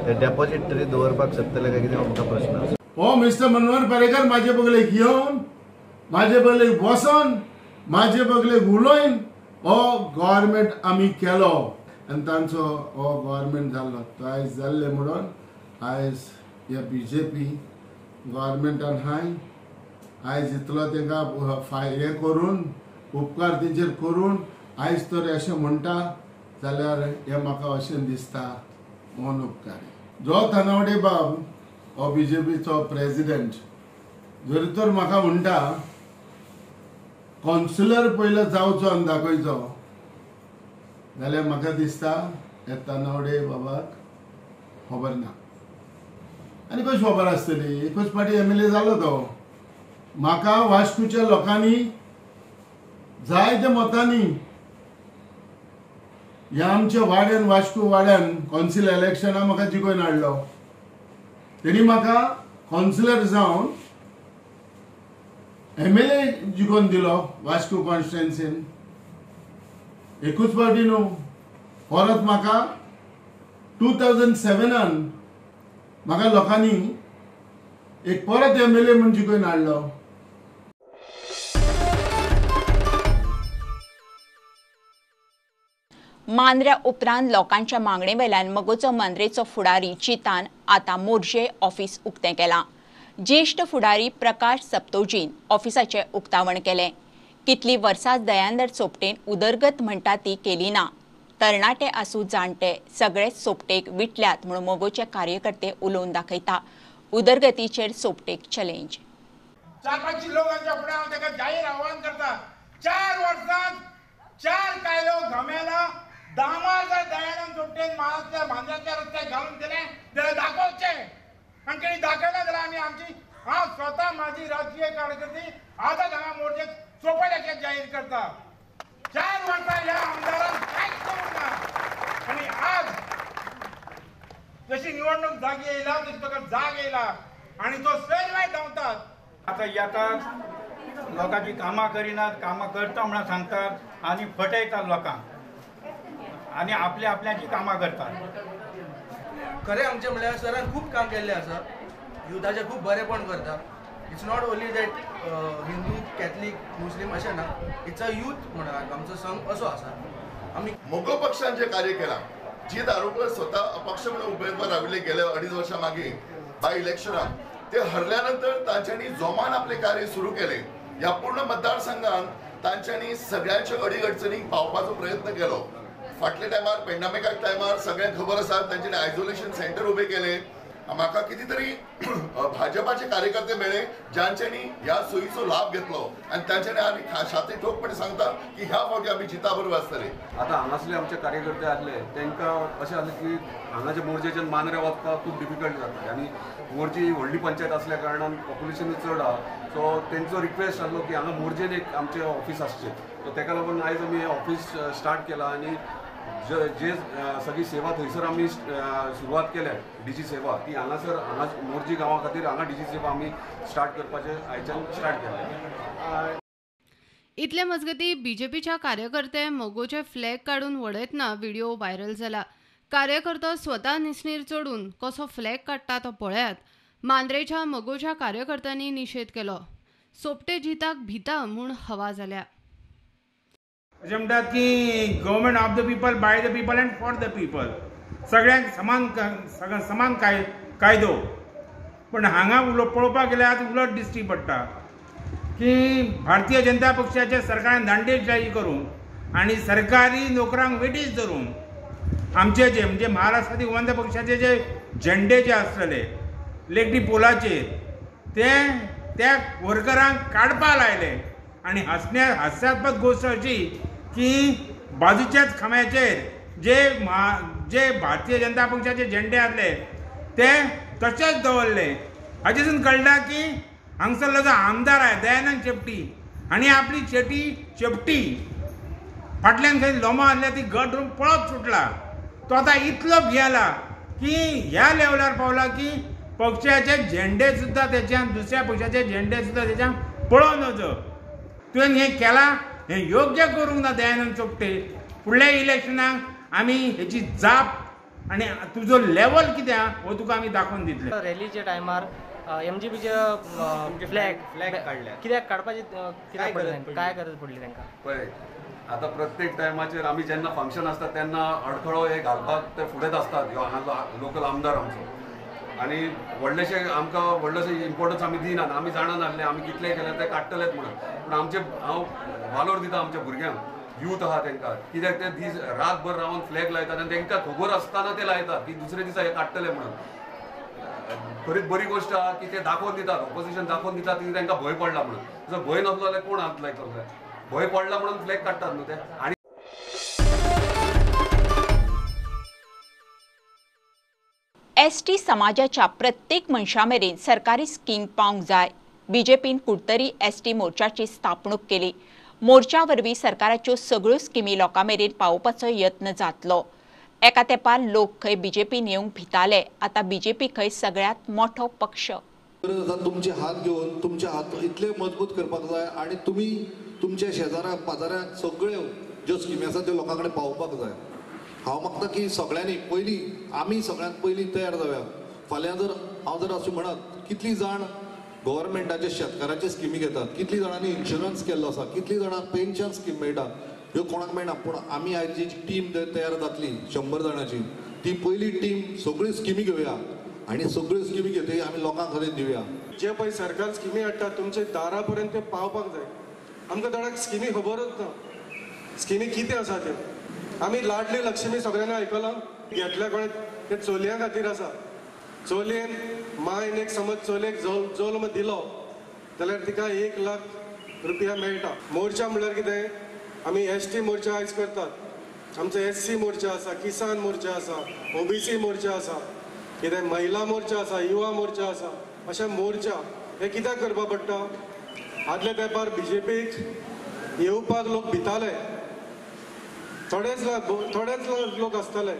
ते डेपॉजीट तरी दवरपाक शकतले काय कितें म्हाका प्रश्न आसा. हो मिस्टर मनोहर पर्रीकर म्हाजे बगलेक येवन, म्हाजे बगलेक बसोन, म्हाजे बगलेक उलोवन हो गव्हर्मेंट आमी केलो आनी तांचो हो गव्हर्मेंट जाल्लो. तो आयज जाल्ले म्हणून आयज ह्या बीजेपी गव्हर्मेंटान हाय आयज इतलो तांकां हें करून उपकार तेंचेर करून आयज तर अशें म्हणटा जाल्यार हें म्हाका अशें दिसता मोन उपकारी. जो तानावडे बाब हो बीजेपीचो प्रेजिडेंट जर तर म्हाका म्हणटा कावन्सिलर पयलो जावचो आनी दाखयचो जाल्यार म्हाका दिसता ह्या तानावडे बाबाक खबर ना. आनी कशी खबर आसतली, एकूच फावटी एमएलए जालो तो. म्हाका वास्कोच्या लोकांनी जायत्या मतांनी ह्या आमच्या वाड्यान वास्को वाड्यान कावन्सील इलेक्शनाक म्हाका जिखोवन हाडलो. तेणी म्हाका कावन्सिलर जावन एमएलए जिखोवन दिलो वास्को कॉन्स्टिट्युएन्सीन. एकूच फावटी न्हू, परत म्हाका 2007 म्हाका लोकांनी एक परत एमएलए म्हूण जिखोवन हाडलो. मांद्र्या उपरांत लोकांच्या मागणे वेल्यान मगोचो मांद्रेचो फुडारी चितान आतां मोरजे ऑफिस उक्तें केलां. ज्येश्ठ फुडारी प्रकाश सप्तोजीन ऑफिसाचें उक्तावण केलें. कितली वर्सां दयानंद सोपटेन उदरगत म्हणटा ती केली ना. तरणाटे आसूं जाणटे सगळेच सोपटेक विटल्यात म्हणून मगोचे कार्यकर्ते उलोवन दाखयता. उदरगतीचेर सोपटेक चॅलेंज. 4-5 लोकांच्या फुडें हांव ताका जाहीर आव्हान करता, 4 वर्सांत 4 कायलो घमेला दामा जर दयानंद सोपटेन म्हालांतल्या मांद्र्याच्या रस्त्याक घालून दिलें जाल्यार दाखोवचें. आनी तेणी दाखयलें जाल्यार आमी आमची, हांव स्वता म्हाजी राजकीय कारकिर्दी आतां हांगा मोर्चेक सोंपयल्याचें जाहीर करता. 4 वर्सां ह्या आमदारान कांयच करूंक ना आनी आज जशी निवडणूक जागी येयला तशी ताका जाग येयला आनी तो सर्वे धांवतात. आतां येतात लोकांची कामां करिनात, कामां करता म्हणून सांगतात आनी फटयतात लोकांक आनी आपल्या आपल्याची कामां करतात. खरें आमचें म्हणल्यार सरान खूब काम केल्लें आसा, युथाचें खूब बरेंपण करता. It's not only that Hindu, Catholic, Muslim अशें ना, it's a youth म्हणून आमचो संघ असो आसा. आमी मगो पक्षान जे कार्य केलां, जी दारुकर स्वतः अपक्ष म्हणून उमेदवार राविल्ले गेले 2.5 वर्षां मागे बाय इलेक्शनाक, ते हरल्यानंतर तांच्यांनी जोमान आपले कार्य सुरू केले. ह्या पूर्ण मतदारसंघात तांच्यांनी सगळ्यांच्या अडीअडचणींक पावपाचो प्रयत्न केलो. फाटल्या टायमार पेंडमिकाक टायमार सगळ्यांक खबर आसा तांच्यांनी आयसोलेशन सेंटर उबे केले. म्हाका कितीतरी भाजपाचे कार्यकर्ते मेळ्ळे ज्यांच्यांनी ह्या सोयीचो लाभ घेतलो आनी तांच्यांनी आमी छाती ठोकपणे सांगता की ह्या फावटी आमी जिता बरोबर आसतले. आतां हांगासले आमचे कार्यकर्ते आसले तांकां अशें आसलें की हांगाचे मोर्जेच्यान मांद्रे वचपाक खूब डिफिकल्ट जाता आनी मोरजी व्हडली पंचायत आसल्या कारणान पॉप्युलेशनूय चड आहा. सो तेंचो रिक्वेस्ट आसलो की हांगा मोरजेन एक आमचें ऑफीस आसचें. सो तेका लागून आयज आमी ऑफीस स्टार्ट केलां आनी जे सगळी सेवा थंयसर आमी सुरवात केल्या डीजी सेवा ती हांगासर हांगा मोरजी गांवा खातीर हांगा डीजी सेवा आमी स्टार्ट करपाचें आयच्यान स्टार्ट केलें. इतले मजगती बीजेपीच्या कार्यकर्ते मगोचे फ्लॅग काडून वडयतना व्हिडिओ व्हायरल जाला. कार्यकर्तो स्वता निसणीर चडून कसो फ्लॅग काडटा तो पळयात. मांद्रेच्या मगोच्या कार्यकर्त्यांनी निशेध केलो. सोपटे जिताक भिता म्हूण हवा जाल्या. अशें म्हणटात की government of the people, by the people and for the people, सगळ्यांक समान समान कायदो. पण हांगा पळोवपाक गेल्यार आज उलट दिश्टी पडटा की भारतीय जनता पक्षाच्या सरकारान दांडेशाही करून आनी सरकारी नोकरांक वेटीस धरून आमचे जे म्हणजे महाराष्ट्रातील गोमंतक पक्षाचे जे झेंडे जे आसतले इलेक्ट्रीक पोलाचेर ते त्या वर्करांक काडपा लायले. आनी हास्यात्मक गोश्ट अशी की बाजूच्याच खांब्याचेर जे जे भारतीय जनता पक्षाचे झेंडे आसले ते तशेच दवरले. हाचेसून कळटा की हांगसरलो जो आमदार आहे दयानंद शेट्टी हांणी आपली शेपटी फाटल्यान खंय लोमा आसल्या ती गट धरून पळत सुटला. तो आतां इतलो भियेला की ह्या लेवलार पावला की पक्षाचे झेंडे सुद्दां तेच्यान दुसऱ्या पक्षाचे झेंडे सुद्दां तेच्यान पळोवं नजो. तुवें हें केलां हें योग्य करूंक ना दयानंद सोपटे. फुडल्या इलेक्शनाक आमी हेची जाप आनी तुजो लेवल कितें आहा हो तुका आमी दाखोवन दितले. रॅलीच्या टायमार एमजीपीचे फ्लॅग काडले कित्याक काडपाची कित्याक पडली, काय गरज पडली तांकां? पळय आतां प्रत्येक टायमाचेर आमी जेन्ना फंक्शन आसता तेन्ना अडखळो हे घालपाक ते फुडेंच आसतात. ह्यो हांगा लोकल आमदार आमचो आनी व्हडलेशे आमकां व्हडलेशे इम्पोर्टन्स आमी दिनात. आमी जाणा नासले आमी कितलें केल्यार ते काडटलेच म्हणून. पूण आमचे हांव वालोर दिता आमच्या भुरग्यांक, यूथ आहा तांकां, कित्याक ते दीस रातभर रावन फ्लॅग लायतात आनी तांकां खबर आसतना ते लायतात की दुसरे दिसा हे काडटले म्हणून. खरीच बरी गोश्ट आहा की ते दाखोवन दितात, ऑपोजिशन दाखोवन दितात की तांकां भंय पडला म्हणून. जर भंय नासलो जाल्यार कोण हात लायतलो? भंय पडला म्हणून फ्लॅग काडटात न्हू ते. आनी एसटी समाजाच्या प्रत्येक मनशा मेरेन सरकारी स्कीम पावंक जाय. बीजेपीन कुडतरी एसटी मोर्चाची स्थापणूक केली. मोर्चा वरवीं सरकाराच्यो सगळ्यो स्किमी लोकां मेरेन पावोवपाचो यत्न जातलो. एका तेंपार लोक खंय बीजेपीन येवंक भिताले, आतां बीजेपी खंय सगळ्यांत मोठो पक्ष. गरज आसा तुमचे हात घेवन तुमचे हात इतले मजबूत करपाक जाय आनी तुमी तुमच्या शेजाऱ्याक पाजाऱ्याक सगळ्यो ज्यो स्किमी आसा त्यो लोकां कडेन पावोवपाक जाय. हांव मागता की सगळ्यांनी पयलीं आमी सगळ्यांत पयलीं तयार जावया. फाल्यां जर हांव जर अशें म्हणत कितलीं जाण गव्हर्मेंटाचे शेतकाराचे स्किमी घेतात, कितलीं जाणांनी इन्शुरन्स केल्लो आसा, कितलीं जाणांक पेन्शन स्कीम मेळटा, ह्यो कोणाक मेळना. पूण आमी आयज जी टीम तयार जातली 100 जाणांची, ती पयली टीम सगळ्यो स्किमी घेवया आनी सगळ्यो स्किमी घेतकीर आमी लोकां खातीर दिवया. जे पळय सरकार स्किमी हाडटा तुमचे दारा पर्यंत ते पावपाक जाय. आमकां थोड्यांक स्किमी खबरूच ना, स्किमी कितें आसा त्यो. आमी लाडली लक्ष्मी सगळ्यांनी आयकलां, घेतल्या कोणें ते चलयां खातीर आसा. चलयेन मायन एक समज चलयेक जल्म दिलो जाल्यार तिका 1 लाख रुपया मेळटा. मोर्चा म्हणल्यार कितें, आमी एस टी मोर्चा आयज करतात, आमचो एस सी मोर्चा आसा, किसान मोर्चा आसा, ओबीसी मोर्चा आसा, कितें महिला मोर्चा आसा, युवा मोर्चा आसा. अशे मोर्चा हे कित्याक करपा पडटा? आदल्या तेंपार बीजेपीक येवपाक लोक भिताले, थोडेच लोक आसताले.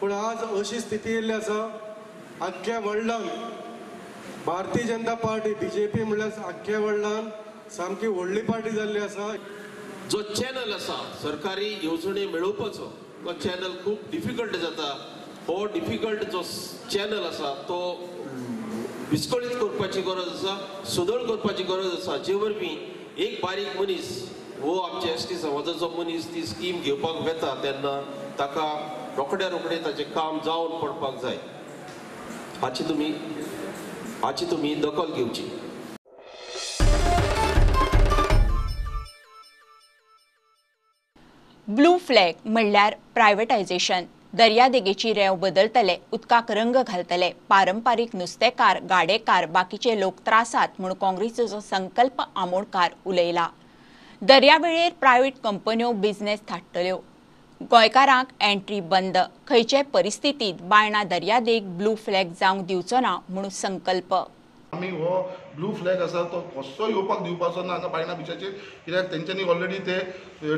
पूण आज अशी स्थिती येयल्ली आसा आख्ख्या वर्ल्डान भारतीय जनता पार्टी बीजेपी म्हणल्यार आख्ख्या वर्ल्डान सामकी व्हडली पार्टी जाल्ली आसा. जो चॅनल आसा सरकारी येवजणे मेळोवपाचो तो चॅनल खूब डिफिकल्ट जाता. हो डिफिकल्ट जो चॅनल आसा तो विस्कळीत करपाची गरज आसा, सुदळ करपाची गरज आसा, जे वरवीं एक बारीक मनीस वो आमच्या एस टी समाजाचो मनीस ती स्कीम घेवपाक वेता तेन्ना ताका रोखड्या रोखडें ताचें काम जावन पडपाक जाय. हाची तुमी दखल घेवची. ब्लू फ्लॅग म्हणल्यार प्रायव्हेटायझेशन. दर्यादेगेची रेंव बदलतले, उदकाक रंग घालतले, पारंपारीक नुस्तेकार, गाडेकार, बाकीचे लोक त्रासात म्हूण काँग्रेसीचो संकल्प आमोणकार उलयला. दर्यावेळेर प्रायव्हेट कंपन्यो बिझनेस थाट्टल्यो, गोंयकारांक एंट्री बंद, खंयचे परिस्थितींत बायणा दर्यादेग ब्लू फ्लॅग जावंक दिवचो ना म्हूण संकल्प. आमी हो ब्लू फ्लॅग आसा तो कसो येवपाक दिवपाचो ना हांगा बायणा बिचाचेर, कित्याक तेंच्यांनी ऑलरेडी ते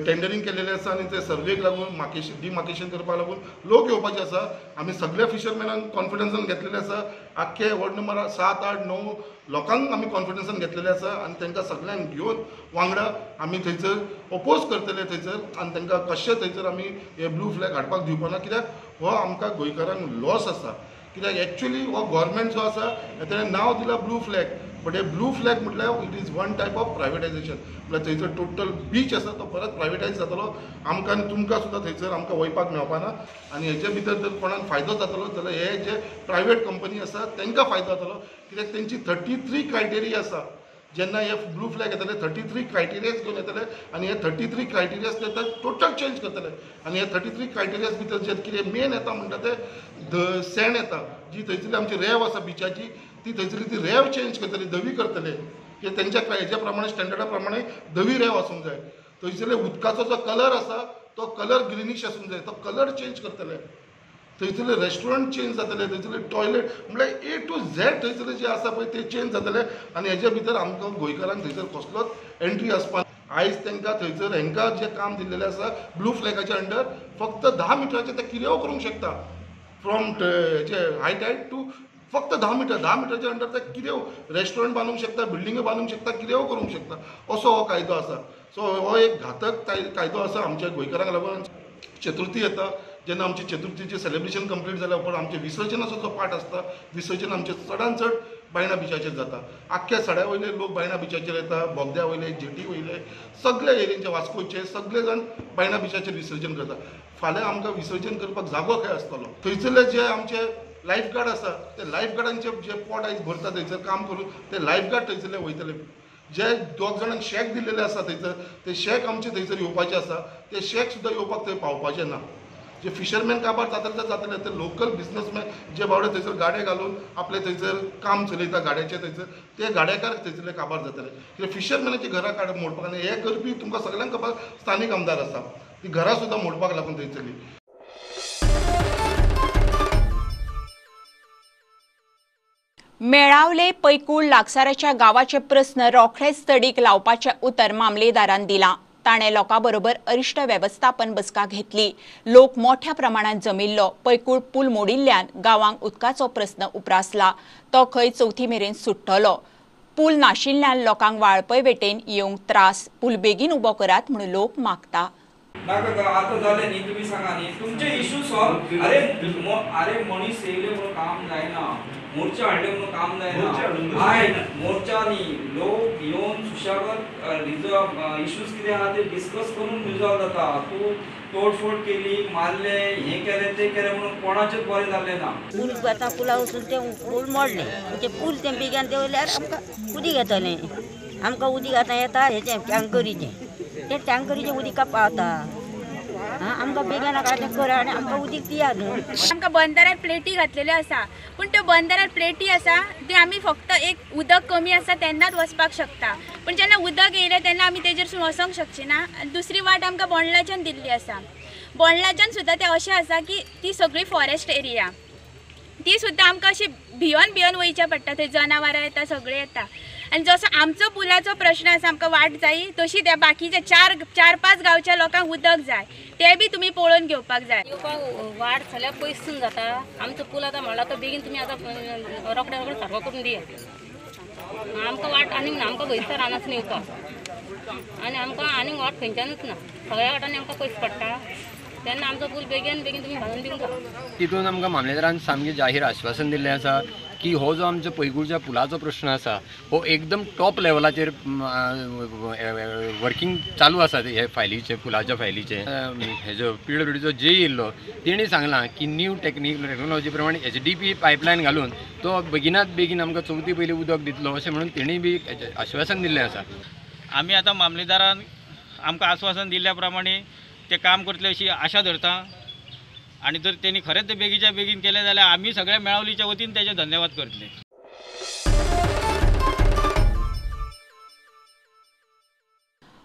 टेंडरींग केलेलें आसा आनी ते सर्वेक लागून डिमार्केशन करपाक लागून लोक येवपाचे आसा. आमी सगळ्या फिशरमॅनांक कॉन्फिडन्सान घेतलेले आसा, आख्खे वॉर्ड नंबर 7, 8, 9 लोकांक आमी कॉन्फिडन्सान घेतलेले आसा आनी तांकां सगळ्यांक घेवन वांगडा आमी थंयसर ओपोज करतले थंयसर आनी तांकां कशें थंयसर आमी हे ब्लू फ्लॅग हाडपाक दिवपा ना, कित्याक हो आमकां गोंयकारांक लॉस आसा. कित्याक एक्चुअली हो गव्हर्मेंट जो आसा तेणें नांव दिलां ब्लू फ्लॅग, बट हे ब्लू फ्लॅग म्हटल्यार it is one type of privatisation. म्हळ्यार थंयसर टोटल बीच आसा तो परत प्रायवेटायज जातलो, आमकां आनी तुमकां सुद्दां थंयसर आमकां वयपाक मेळपा ना. आनी हेजे भितर जर कोणाक फायदो जातलो जाल्यार हे जे प्रायवेट कंपनी आसा तांकां फायदो जातलो, कित्याक तेंची 33 क्रायटेरिया आसा. जेन्ना हे ब्लू फ्लॅग येतले 33 क्रायटेरियाज घेवन येतले आनी हे 33 क्रायटेरियाज ते टोटल चेंज करतले. आनी हे 33 क्रायटेरियाज भितर जे कितें मेन येता म्हणटा ते सँड येता, जी थंयसरली आमची रेंव आसा बिचाची ती थंयसरली ती रेंव चेंज करतले, धवी करतले. की तेंच्या हेच्या प्रमाणे स्टँडर्डा प्रमाणे धवी रेंव आसूंक जाय. थंयसरले उदकाचो जो कलर आसा तो कलर ग्रिनीश आसूंक जाय, तो कलर चेंज करतले. थंयसरले रेस्टॉरंट चेंज जातले, थंयसरले टॉयलेट म्हणल्यार ए टू झॅड थंयसरले जे आसा पळय ते चेंज जातले. आनी हेच्या भितर आमकां गोंयकारांक थंयसर कसलोच एंट्री आसपाक आयज तांकां थंयसर हेंकां जें काम दिल्लेलें आसा ब्लू फ्लॅगाच्या अंडर फक्त 10 मिटराचें ते कितेंय करूंक शकता. फ्रॉम हेचे हाय टायड टू फक्त 10 मिटर, 10 मिटराच्या अंडर ते कितें रेस्टॉरंट बांदूंक शकता, बिल्डिंग्यो बांदूंक शकता, कितेंय करूंक शकता, असो हो कायदो आसा. सो हो एक घातक कायदो आसा आमच्या गोंयकारांक लागून. चतुर्थी येता जेन्ना आमचे चतुर्थीचें सेलिब्रेशन कंप्लीट जाल्या उपरांत आमचें विसर्जनाचो जो पार्ट आसता, विसर्जन आमचें चडान चड बायणा बिचाचेर जाता. आख्ख्या सड्या वयले लोक बायणा बिचाचेर येता, बोगद्या वयले, जेटी वयले, सगळे एरियेचे वास्कोचे सगळे जाण बायणा बिचाचेर विसर्जन करता. फाल्यां आमकां विसर्जन करपाक जागो खंय आसतलो? थंयसरले जे आमचे लायफ गार्ड आसा ते लायफ गार्डांचे जे पोट आयज भरता थंयसर काम करून ते लायफ गार्ड थंयसरले वयतले. जे दोग जाणांक शॅक दिल्लेले आसा थंयसर ते शॅक आमचे थंयसर येवपाचे आसा, ते शॅक सुद्दां येवपाक थंय पावपाचे ना. जे फिशरमॅन काबार जातले ते जातले, ते लोकल बिजनसमॅन जे बावडे थंयसर गाडे घालून आपले थंयसर काम चलयता गाड्याचे थंयसर ते गाडेकार थंयसरले काबार जातले. कित्याक फिशरमॅनाची घरां काड मोडपाक आनी हे करपी तुमकां सगळ्यांक खबर स्थानीक आमदार आसा, ती घरां सुद्दां मोडपाक लागून थंयसरली. मेळावले पैकूळ लागसाराच्या गावाचे प्रस्न रोखडेच तडीक लावपाचें उतर मामलेदारान दिलां. ताणें लोकां बरोबर अरिश्ट वेवस्थापन बसका घेतली. लोक मोठ्या प्रमाणात जमिल्लो. पैकूळ पूल मोडिल्ल्यान गांवांक उदकाचो प्रस्न उप्रासला. तो खंय चवथी मेरेन सुट्टलो. पूल नाशिल्ल्यान लोकांक वाळपय वेटेन येवंक त्रास. पूल बेगीन उबो करात म्हूण लोक मागता. नाका आतां जालें न्ही, तुमी सांगा न्ही तुमचे इशू सॉल्व. अरे अरे मनीस येयले म्हणून काम जायना, मोर्चा हाडले म्हणून काम जायना. आयक मोर्चा न्ही, लोक येवन सुशेगाद रिजॉल्व इशूज कितें आहा ते डिस्कस करून रिजॉल्व जाता. तूं तोडफोड केली, मारले, हें केलें तें केलें म्हणून कोणाचेंच बरें जालें ना. पूल आतां पुला वचून तें पूल मोडलें, तें पूल तें बेगीन देंवल्यार आमकां उदीक येतलें. आमकां उदीक आतां येता हेचें टँकरीचें, तें टँकरीचें उदीक पावता. आमकां बेगीन तें करा आनी आमकां उदीक दिया न्हू. आमकां बंदरार प्लेटी घातलेल्यो आसा, पूण त्यो बंदरार प्लेटी आसा त्यो आमी फक्त एक उदक कमी आसा तेन्नाच वचपाक शकता, पूण जेन्ना उदक येयलें तेन्ना आमी तेजेरसून वचोंक शकची ना. आनी दुसरी वाट आमकां बोंडलाच्यान दिल्ली आसा. बोंडलाच्यान सुद्दां तें अशें आसा की ती सगळी फॉरेस्ट एरिया, ती सुद्दां आमकां अशी भियोन भियोन वयचें पडटा. थंय जनावरां येता, सगळें येता. आनी जसो आमचो पुलाचो प्रश्न आसा, आमकां वाट जाय, तशी त्या बाकीच्या चार पांच गांवच्या लोकांक उदक जाय, ते बी तुमी पळोवन घेवपाक जाय. येवपाक वाट सगळ्या पयसून जाता. आमचो पूल आतां म्हणला तो बेगीन तुमी आतां रोखड्या रोखडो सारको करून दिया. आमकां वाट आनीक ना, आमकां खंयसर रानासून येवपाक आनी आमकां आनीक वाट खंयच्यानूच ना, सगळ्या वाटांनी आमकां पयस पडटा. तेन्ना आमचो पूल बेगीन बेगीन तुमी घालून दिवंक जाय. तितून आमकां मामलेदारान सामकें जाहीर आश्वासन दिल्लें आसा की हो जो आमच्या पैगुळच्या पुलाचो प्रश्न आसा हो एकदम टॉप लेवलाचेर वर्किंग चालू आसा. हे फायलीचे, पुलाच्या फायलीचे हेजो पीडब्ल्यूडीचो जे येयल्लो तेणी सांगलां की न्यू टेक्नॉलॉजी प्रमाणे HDP pipeline घालून तो बेगिनात बेगीन आमकां चवथी पयलीं उदक दितलो अशें म्हणून तेणी बी आश्वासन दिल्लें आसा. आमी आतां मामलेदारान आमकां आश्वासन दिल्ल्या प्रमाणे ते काम करतले अशी आशा धरता आनी जर तेणी खरेंच बेगीच्या बेगीन केलें जाल्यार आमी सगळ्या मेळावलीच्या वतीन तेजे धन्यवाद करतले.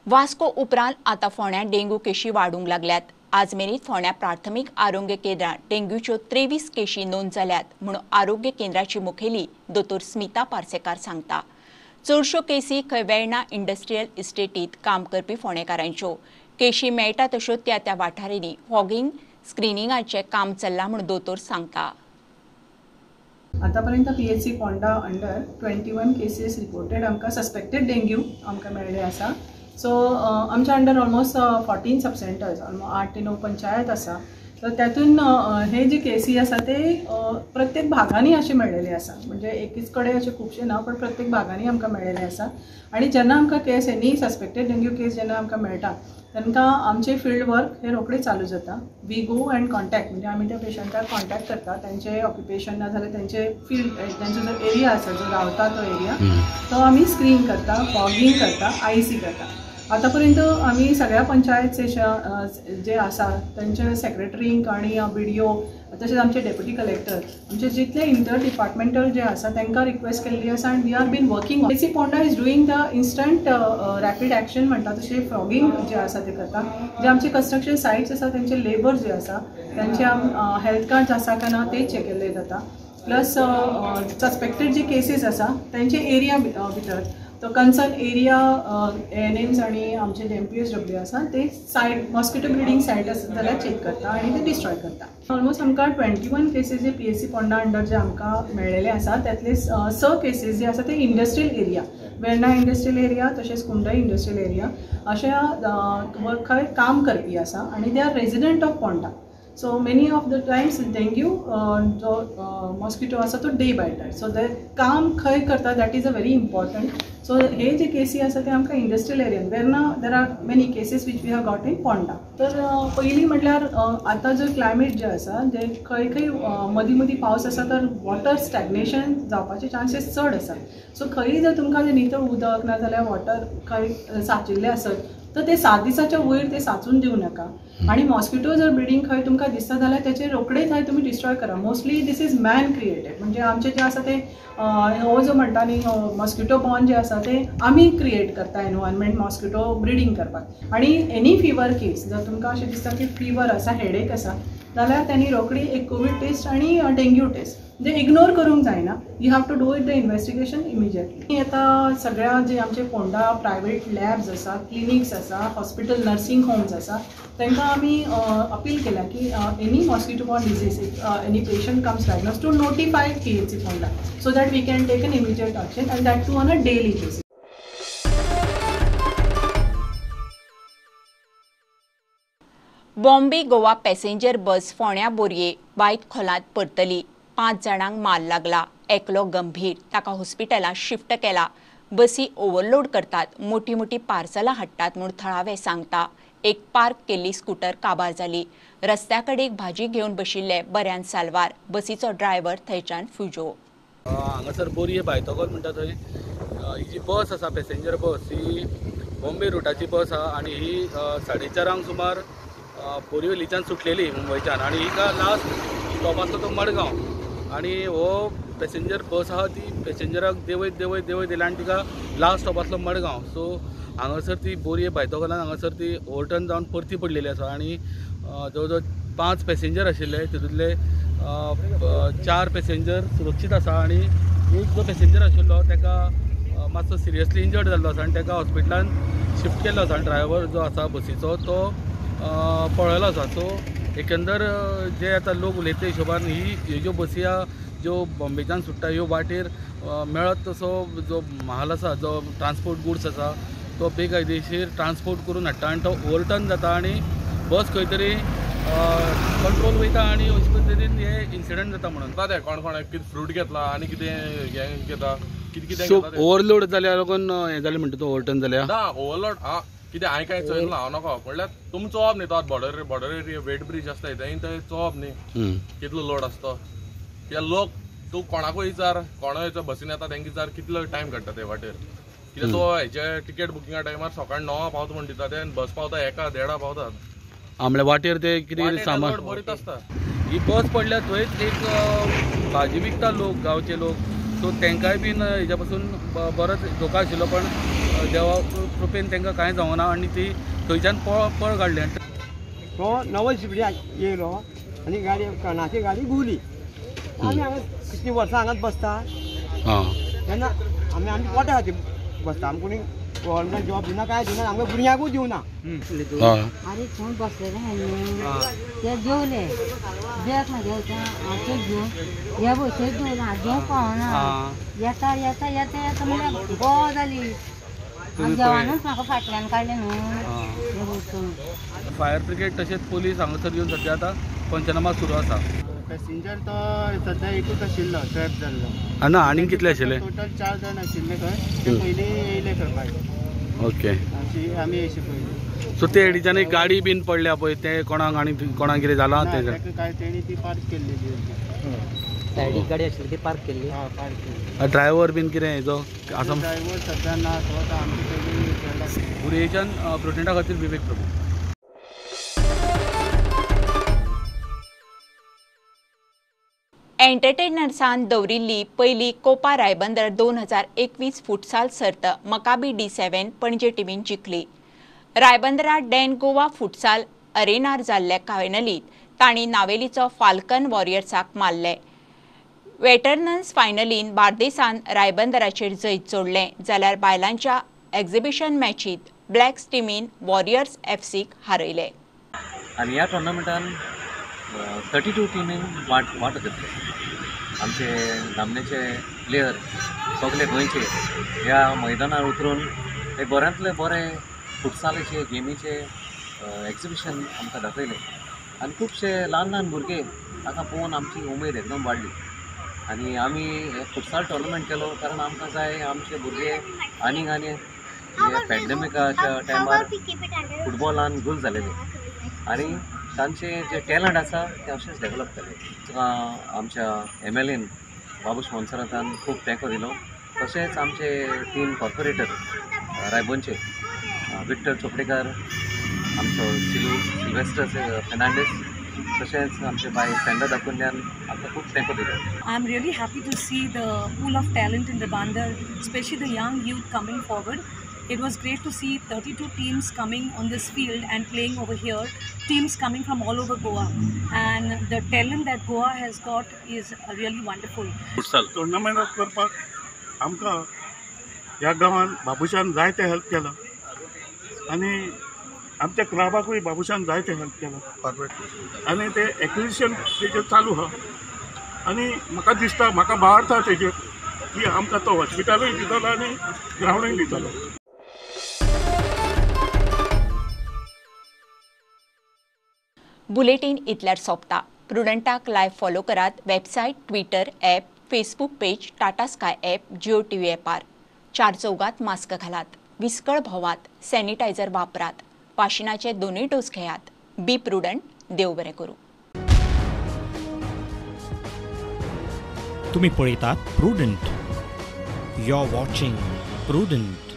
वास्को उपरांत आतां फोंड्यां डेंग्यू केशी वाडूंक लागल्यात. आज मेरेन फोंड्यां प्राथमीक आरोग्य केंद्रांत डेंग्यूच्यो 23 केशी नोंद जाल्यात म्हूण आरोग्य केंद्राची मुखेली दोतोर स्मिता पार्सेकार सांगता. चडश्यो केसी खंय वेर्णा इंडस्ट्रियल इस्टेटींत काम करपी फोंडेकारांच्यो. केशी मेळटा तश्यो त्या त्या वाठारांनी फॉगिंग स्क्रिनिंगाचें काम चल्लां म्हूण दोतोर सांगता. आतापर्यंत PHC Ponda under 21 cases reported आमकां सस्पेक्टेड डेंग्यू आमकां मेळ्ळे आसा. सो आमच्या अंडर ऑलमोस्ट 14 सब सेंटर्स, ऑलमोस्ट 8 ते 9 पंचायत आसा. सो त्यातून हे जे केसी आसा ते प्रत्येक भागांनी अशे मेळ्ळेले आसा, म्हणजे एकीच कडेन अशे खुबशे ना, पण प्रत्येक भागांनी आमकां मेळ्ळेले आसा. आनी जेन्ना आमकां केस एनी सस्पेक्टेड डेंग्यू केस जेन्ना आमकां मेळटा तांकां आमचे फिल्ड वर्क हे रोखडे चालू जाता. We go and contact, म्हणजे आमी त्या पेशंटाक कॉन्टॅक्ट करता, तांचे ऑक्युपेशन ना जाल्यार तांचे फिल्ड, तांचो जो एरिया आसा, जो रावता तो एरिया, तो आमी स्क्रीन करता, फॉगिंग करता, IC करता. आतां पर्यंत आमी सगळ्या पंचायत जे आसा तांचे सेक्रेटरींक आनी BDO तशेंच आमचे डेप्युटी कलेक्टर आमचे जितले इंटर डिपार्टमेंटल जे आसा तांकां रिक्वेस्ट केल्ली आसा आनी we are been working. PHC Ponda is doing the instant rapid action म्हणटा तशें फ्रॉगींग जे आसा ते करता. जे आमचे कन्स्ट्रक्शन सायट्स आसा तेंचे लेबर जे आसा तेंचे हेल्थ कार्ड्स आसा काय ना ते चॅक केल्ले जाता. प्लस सस्पेक्टेड जे केसीस आसा तेंचे एरिया भितर तो कन्सर्न एरिया ANMs आनी आमचे जे MPHW आसा ते सायट मॉस्किटो ब्रिडींग सायट आसा जाल्यार चॅक करता आनी ते डिस्ट्रॉय करता. ऑलमोस्ट आमकां 21 केसीस जे PHC Ponda under जे आमकां मेळ्ळेले आसा त्यातले 6 केसीस जे आसा ते industrial area, Verna industrial area तशेंच कुंडय इंडस्ट्रियल एरिया अशा खंय काम करपी आसा आनी they are resident of Ponda. So many of the times dengue जो मॉस्किटो आसा तो डे बायटर, सो ते काम खंय करता that is a very important. So हे जे केसी आसा ते आमकां industrial area Verna there are many cases which we have got in Ponda. तर पयलीं म्हटल्यार आतां जो क्लायमेट जे आसा जे खंय खंय मदीं मदीं पावस आसा तर वॉटर स्टॅग्नेशन जावपाचे चान्सीस चड आसा. सो खंय जर तुमकां जर नितळ उदक ना जाल्यार वॉटर खंय सांचिल्लें आसत तर ते 7 दिसाच्या वयर ते साचून दिवं नाका. आनी मॉस्किटो जर ब्रिडींग खंय तुमकां दिसता जाल्यार तेचे रोखडे थंय तुमी डिस्ट्रॉय करा. Mostly this is man created, म्हणजे आमचे जे आसा ते हो जो म्हणटा न्ही मॉस्किटो बॉर्न जे आसा ते आमी क्रिएट करता एनवायरमेंट मॉस्किटो ब्रिडींग करपाक. आनी एनी फिवर केस जर तुमकां अशें दिसता की फिवर आसा, हेडेक आसा जाल्यार त्यांनी रोखडी एक कोवीड टेस्ट आनी डेंग्यू टेस्ट म्हणजे इग्नोर करूंक जायना. You have to do it the investigation immediately. आतां सगळ्या जे आमचे फोंडा प्रायवेट लॅब्स आसा, क्लिनिक्स आसा, हॉस्पिटल नर्सिंग होम्स आसा तांकां आमी अपील केल्या की any mosquito borne disease if any patient comes diagnose to notify PHC Ponda so that we can take an immediate action and that too on a daily basis. Bombay Goa passenger bus फोण्या बोरये बायत खोलांत परतली. 5 जाणांक माल लागला, एकलो गंभीर, ताका हॉस्पिटलांत shift केला. बसी ओव्हरलोड करतात, मोठी मोठी पार्सलां हाडटात म्हूण थळावे सांगता. एक पार्क केल्ली स्कूटर काबार जाली. रस्त्या कडेक भाजी घेवन बशिल्ले बऱ्यान साल्वार. बसीचो ड्रायव्हर थंयच्यान फुजो. हांगासर बोरये बायतगोल म्हणटा थंय ही जी बस आसा पॅसेंजर बस ही बॉम्बे रुटाची बस आसा आनी ही 4:30 सुमार बोरिवलीच्यान सुटलेली मुंबयच्यान आनी हिका लास्ट स्टॉप आसलो तो मडगांव आनी हो पॅसेंजर बस आहा ती पॅसेंजराक देंवयत देंवयत देंवयत येयली आनी तिका लास्ट स्टॉप आसलो मडगांव. सो हांगासर ती बोरये बायतगोलान हांगासर ती ओवरटर्न जावन परती पडलेली आसा आनी जवळ जवळ 5 पॅसेंजर आशिल्ले तितूंतले 4 पॅसेंजर सुरक्षीत आसा आनी एक जो पॅसेंजर आशिल्लो ताका मातसो सिरियसली इंजर्ड जाल्लो आसा आनी ताका हॉस्पिटलान शिफ्ट केल्लो आसा आनी ड्रायव्हर जो आसा बसीचो तो पळयलो आसा. सो एकंदर जे आतां लोक उलयता हिशोबान ही ज्यो बसी आहा ज्यो बॉम्बेच्यान सुट्टा ह्यो वाटेर मेळत तसो जो म्हाल आसा जो ट्रान्सपोर्ट गुड्स आसा तो बेकायदेशीर ट्रान्सपोर्ट करून हाडटा आनी तो ओवरटर्न जाता आनी बस खंय तरी कंट्रोल वयता आनी अशे पद्दतीन हे इन्सिडंट जाता म्हणून. ते कोण कोण कितें फ्रूट घेतला आनी कितें हें घेता कितें कितें सो ओवरलोड जाल्या लागून हें जालें म्हणटा तो ओवरटर्न जाल्या ना ओवरलोड कितें हांवें कांय चोयलें हांव नको म्हणल्यार तुमी चोवप न्ही तो बॉर्डर एरिया वेट ब्रीज आसता थंय थंय चोवप न्ही कितलो लोड आसता कित्याक लोक तूं कोणाकूय विचार कोणूय बसीन येता तेंका विचार कितलो टायम काडटा ते वाटेर कित्याक तो हेजे टिकेट बुकिंगा टायमार सकाळी 9 पावता म्हण दिता ते आनी बस पावता 1 1:30 पावता. म्हणल्यार वाटेर ते कितें सामान बरीच आसता. ही बस पडल्या थंयच एक भाजी विकता लोक गांवचे लोक सो तांकांय बीन हेज्या पासून बरोच धोका आशिल्लो पण देवा कृपेन तांकां कांय जावना ना आनी ती थंयच्यान पळ काडली. तो नवल शिपडी येयलो आनी गाडी कणाची गाडी घुंवली. आमी हांगा कितलीं वर्सां हांगाच बसता तेन्ना आमी आमच्या पोटा खातीर बसता. आमकां कोणी गव्हर्मेंट जॉब दिना कांय दिना, आमकां भुरग्यांकूय दिवना. आरे थंय बसलेले ते जेवले बॅग म्हाजें हातेक घेवन हे भशेन जेवना, जेवंक पावना. येता येता येता येता म्हणल्यार गो जाली. जेवणूच म्हाका फाटल्यान काडलें न्हू. फायर ब्रिगेड तशेंच पोलीस हांगासर येवन सद्या आतां पंचनामा सुरू आसा. पॅसेंजर तो सद्या एकूच आशिल्लो ट्रॅप जाल्लो. ना आनी कितले आशिल्ले? टोटल 4 जाण आशिल्ले खंय, ते पयलीं येयले खंय भायर. ओके आमी येयचे पयलीं. सो ते हेडीच्यान एक गाडी बीन पडल्या पळय ते कोणाक आनी कोणाक कितें जालां ते काय तेणी ती पार्क केल्लेली सायडीक गाडी आशिल्ली ती पार्क केल्ली. पार्क केल्ली. ड्रायव्हर बीन कितें हेजो आसा? ड्रायव्हर सद्या ना, तो आतां आमचे पयलीं बोरयेच्यान प्रुडंटा खातीर विवेक प्रभू. एंटरटेनर्सान दवरिल्ली पयली कोपा रायबंदर 2021 फुटसाल सर्त मकाबी D7 Panaji टिमीन जिखली. रायबंदरा डॅन गोवा फुटसाल अरेनार जाल्ल्या फायनलींत तांणी नावेलीचो फाल्कन वॉरियर्साक मारले. वेटरन्स फायनलीन बार्देसान रायबंदराचेर जैत जोडलें, जाल्यार बायलांच्या एक्झिबिशन मॅचींत ब्लॅक्स टिमीन वॉरियर्स एफसीक हारयले. आनी ह्या टुर्नामेंटान 32 टिमीन वांटो घेतलो. आमचे नामनेचे प्लेयर सगळे गोंयचे ह्या मैदानार उतरून एक बऱ्यांतले बरे फुटसालाचे गेमीचे एक्झिबिशन आमकां दाखयलें आनी खुबशे ल्हान ल्हान भुरगे ताका पळोवन आमची उमेद एकदम वाडली. आनी आमी फुटसाल टोर्नामेंट केलो कारण आमकां जाय आमचे भुरगे आनीक आनी पॅन्डेमिकाच्या टायमार फुटबॉलान गुल जालेले आनी तांचे जे टॅलंट आसा ते अशेंच डेवलप जाले. आमच्या MLAन बाबूश मोन्सेरातान खूब तेंको दिलो. तशेंच आमचे 3 कॉर्पोरेटर रायबोनचे विक्टर चोपडेकार, आमचो सिल्वेस्टर फेर्नांडीस, तशेंच आमचे बाय सँडा दाकुन्यान आमकां खूब तेंको दिलो. I am really happy to see the pool of talent in the Bandar, especially the young youth coming forward. It was great to see 32 teams coming on this field and playing over here, teams coming from all over Goa, and the talent that Goa has got is really wonderful. Futsal tournament करपाक आमकां ह्या गांवान बाबूशान जायते help केलां आनी आमच्या क्लबाकूय बाबूशान जायते help केलां. आनी ते एक्विजिशन तेजेर चालू आहा आनी म्हाका दिसता, म्हाका भावार्थ आहा तेजेर की आमकां तो हॉस्पिटलूय दितलो आनी ग्रावंडूय दितलो. बुलेटीन इतल्यार सोंपता. प्रुडंटाक लायव्ह फॉलो करात website, Twitter, app, Facebook page, Tata Sky app, Jio TV ॲपार. 4 चौगात मास्क घालात, विस्कळ भोवात, सॅनिटायझर वापरात, वाशिनाचे 2 डोस घेयात. Be prudent. देव बरें करूं. तुम्ही पळयतात Prudent. You are watching Prudent.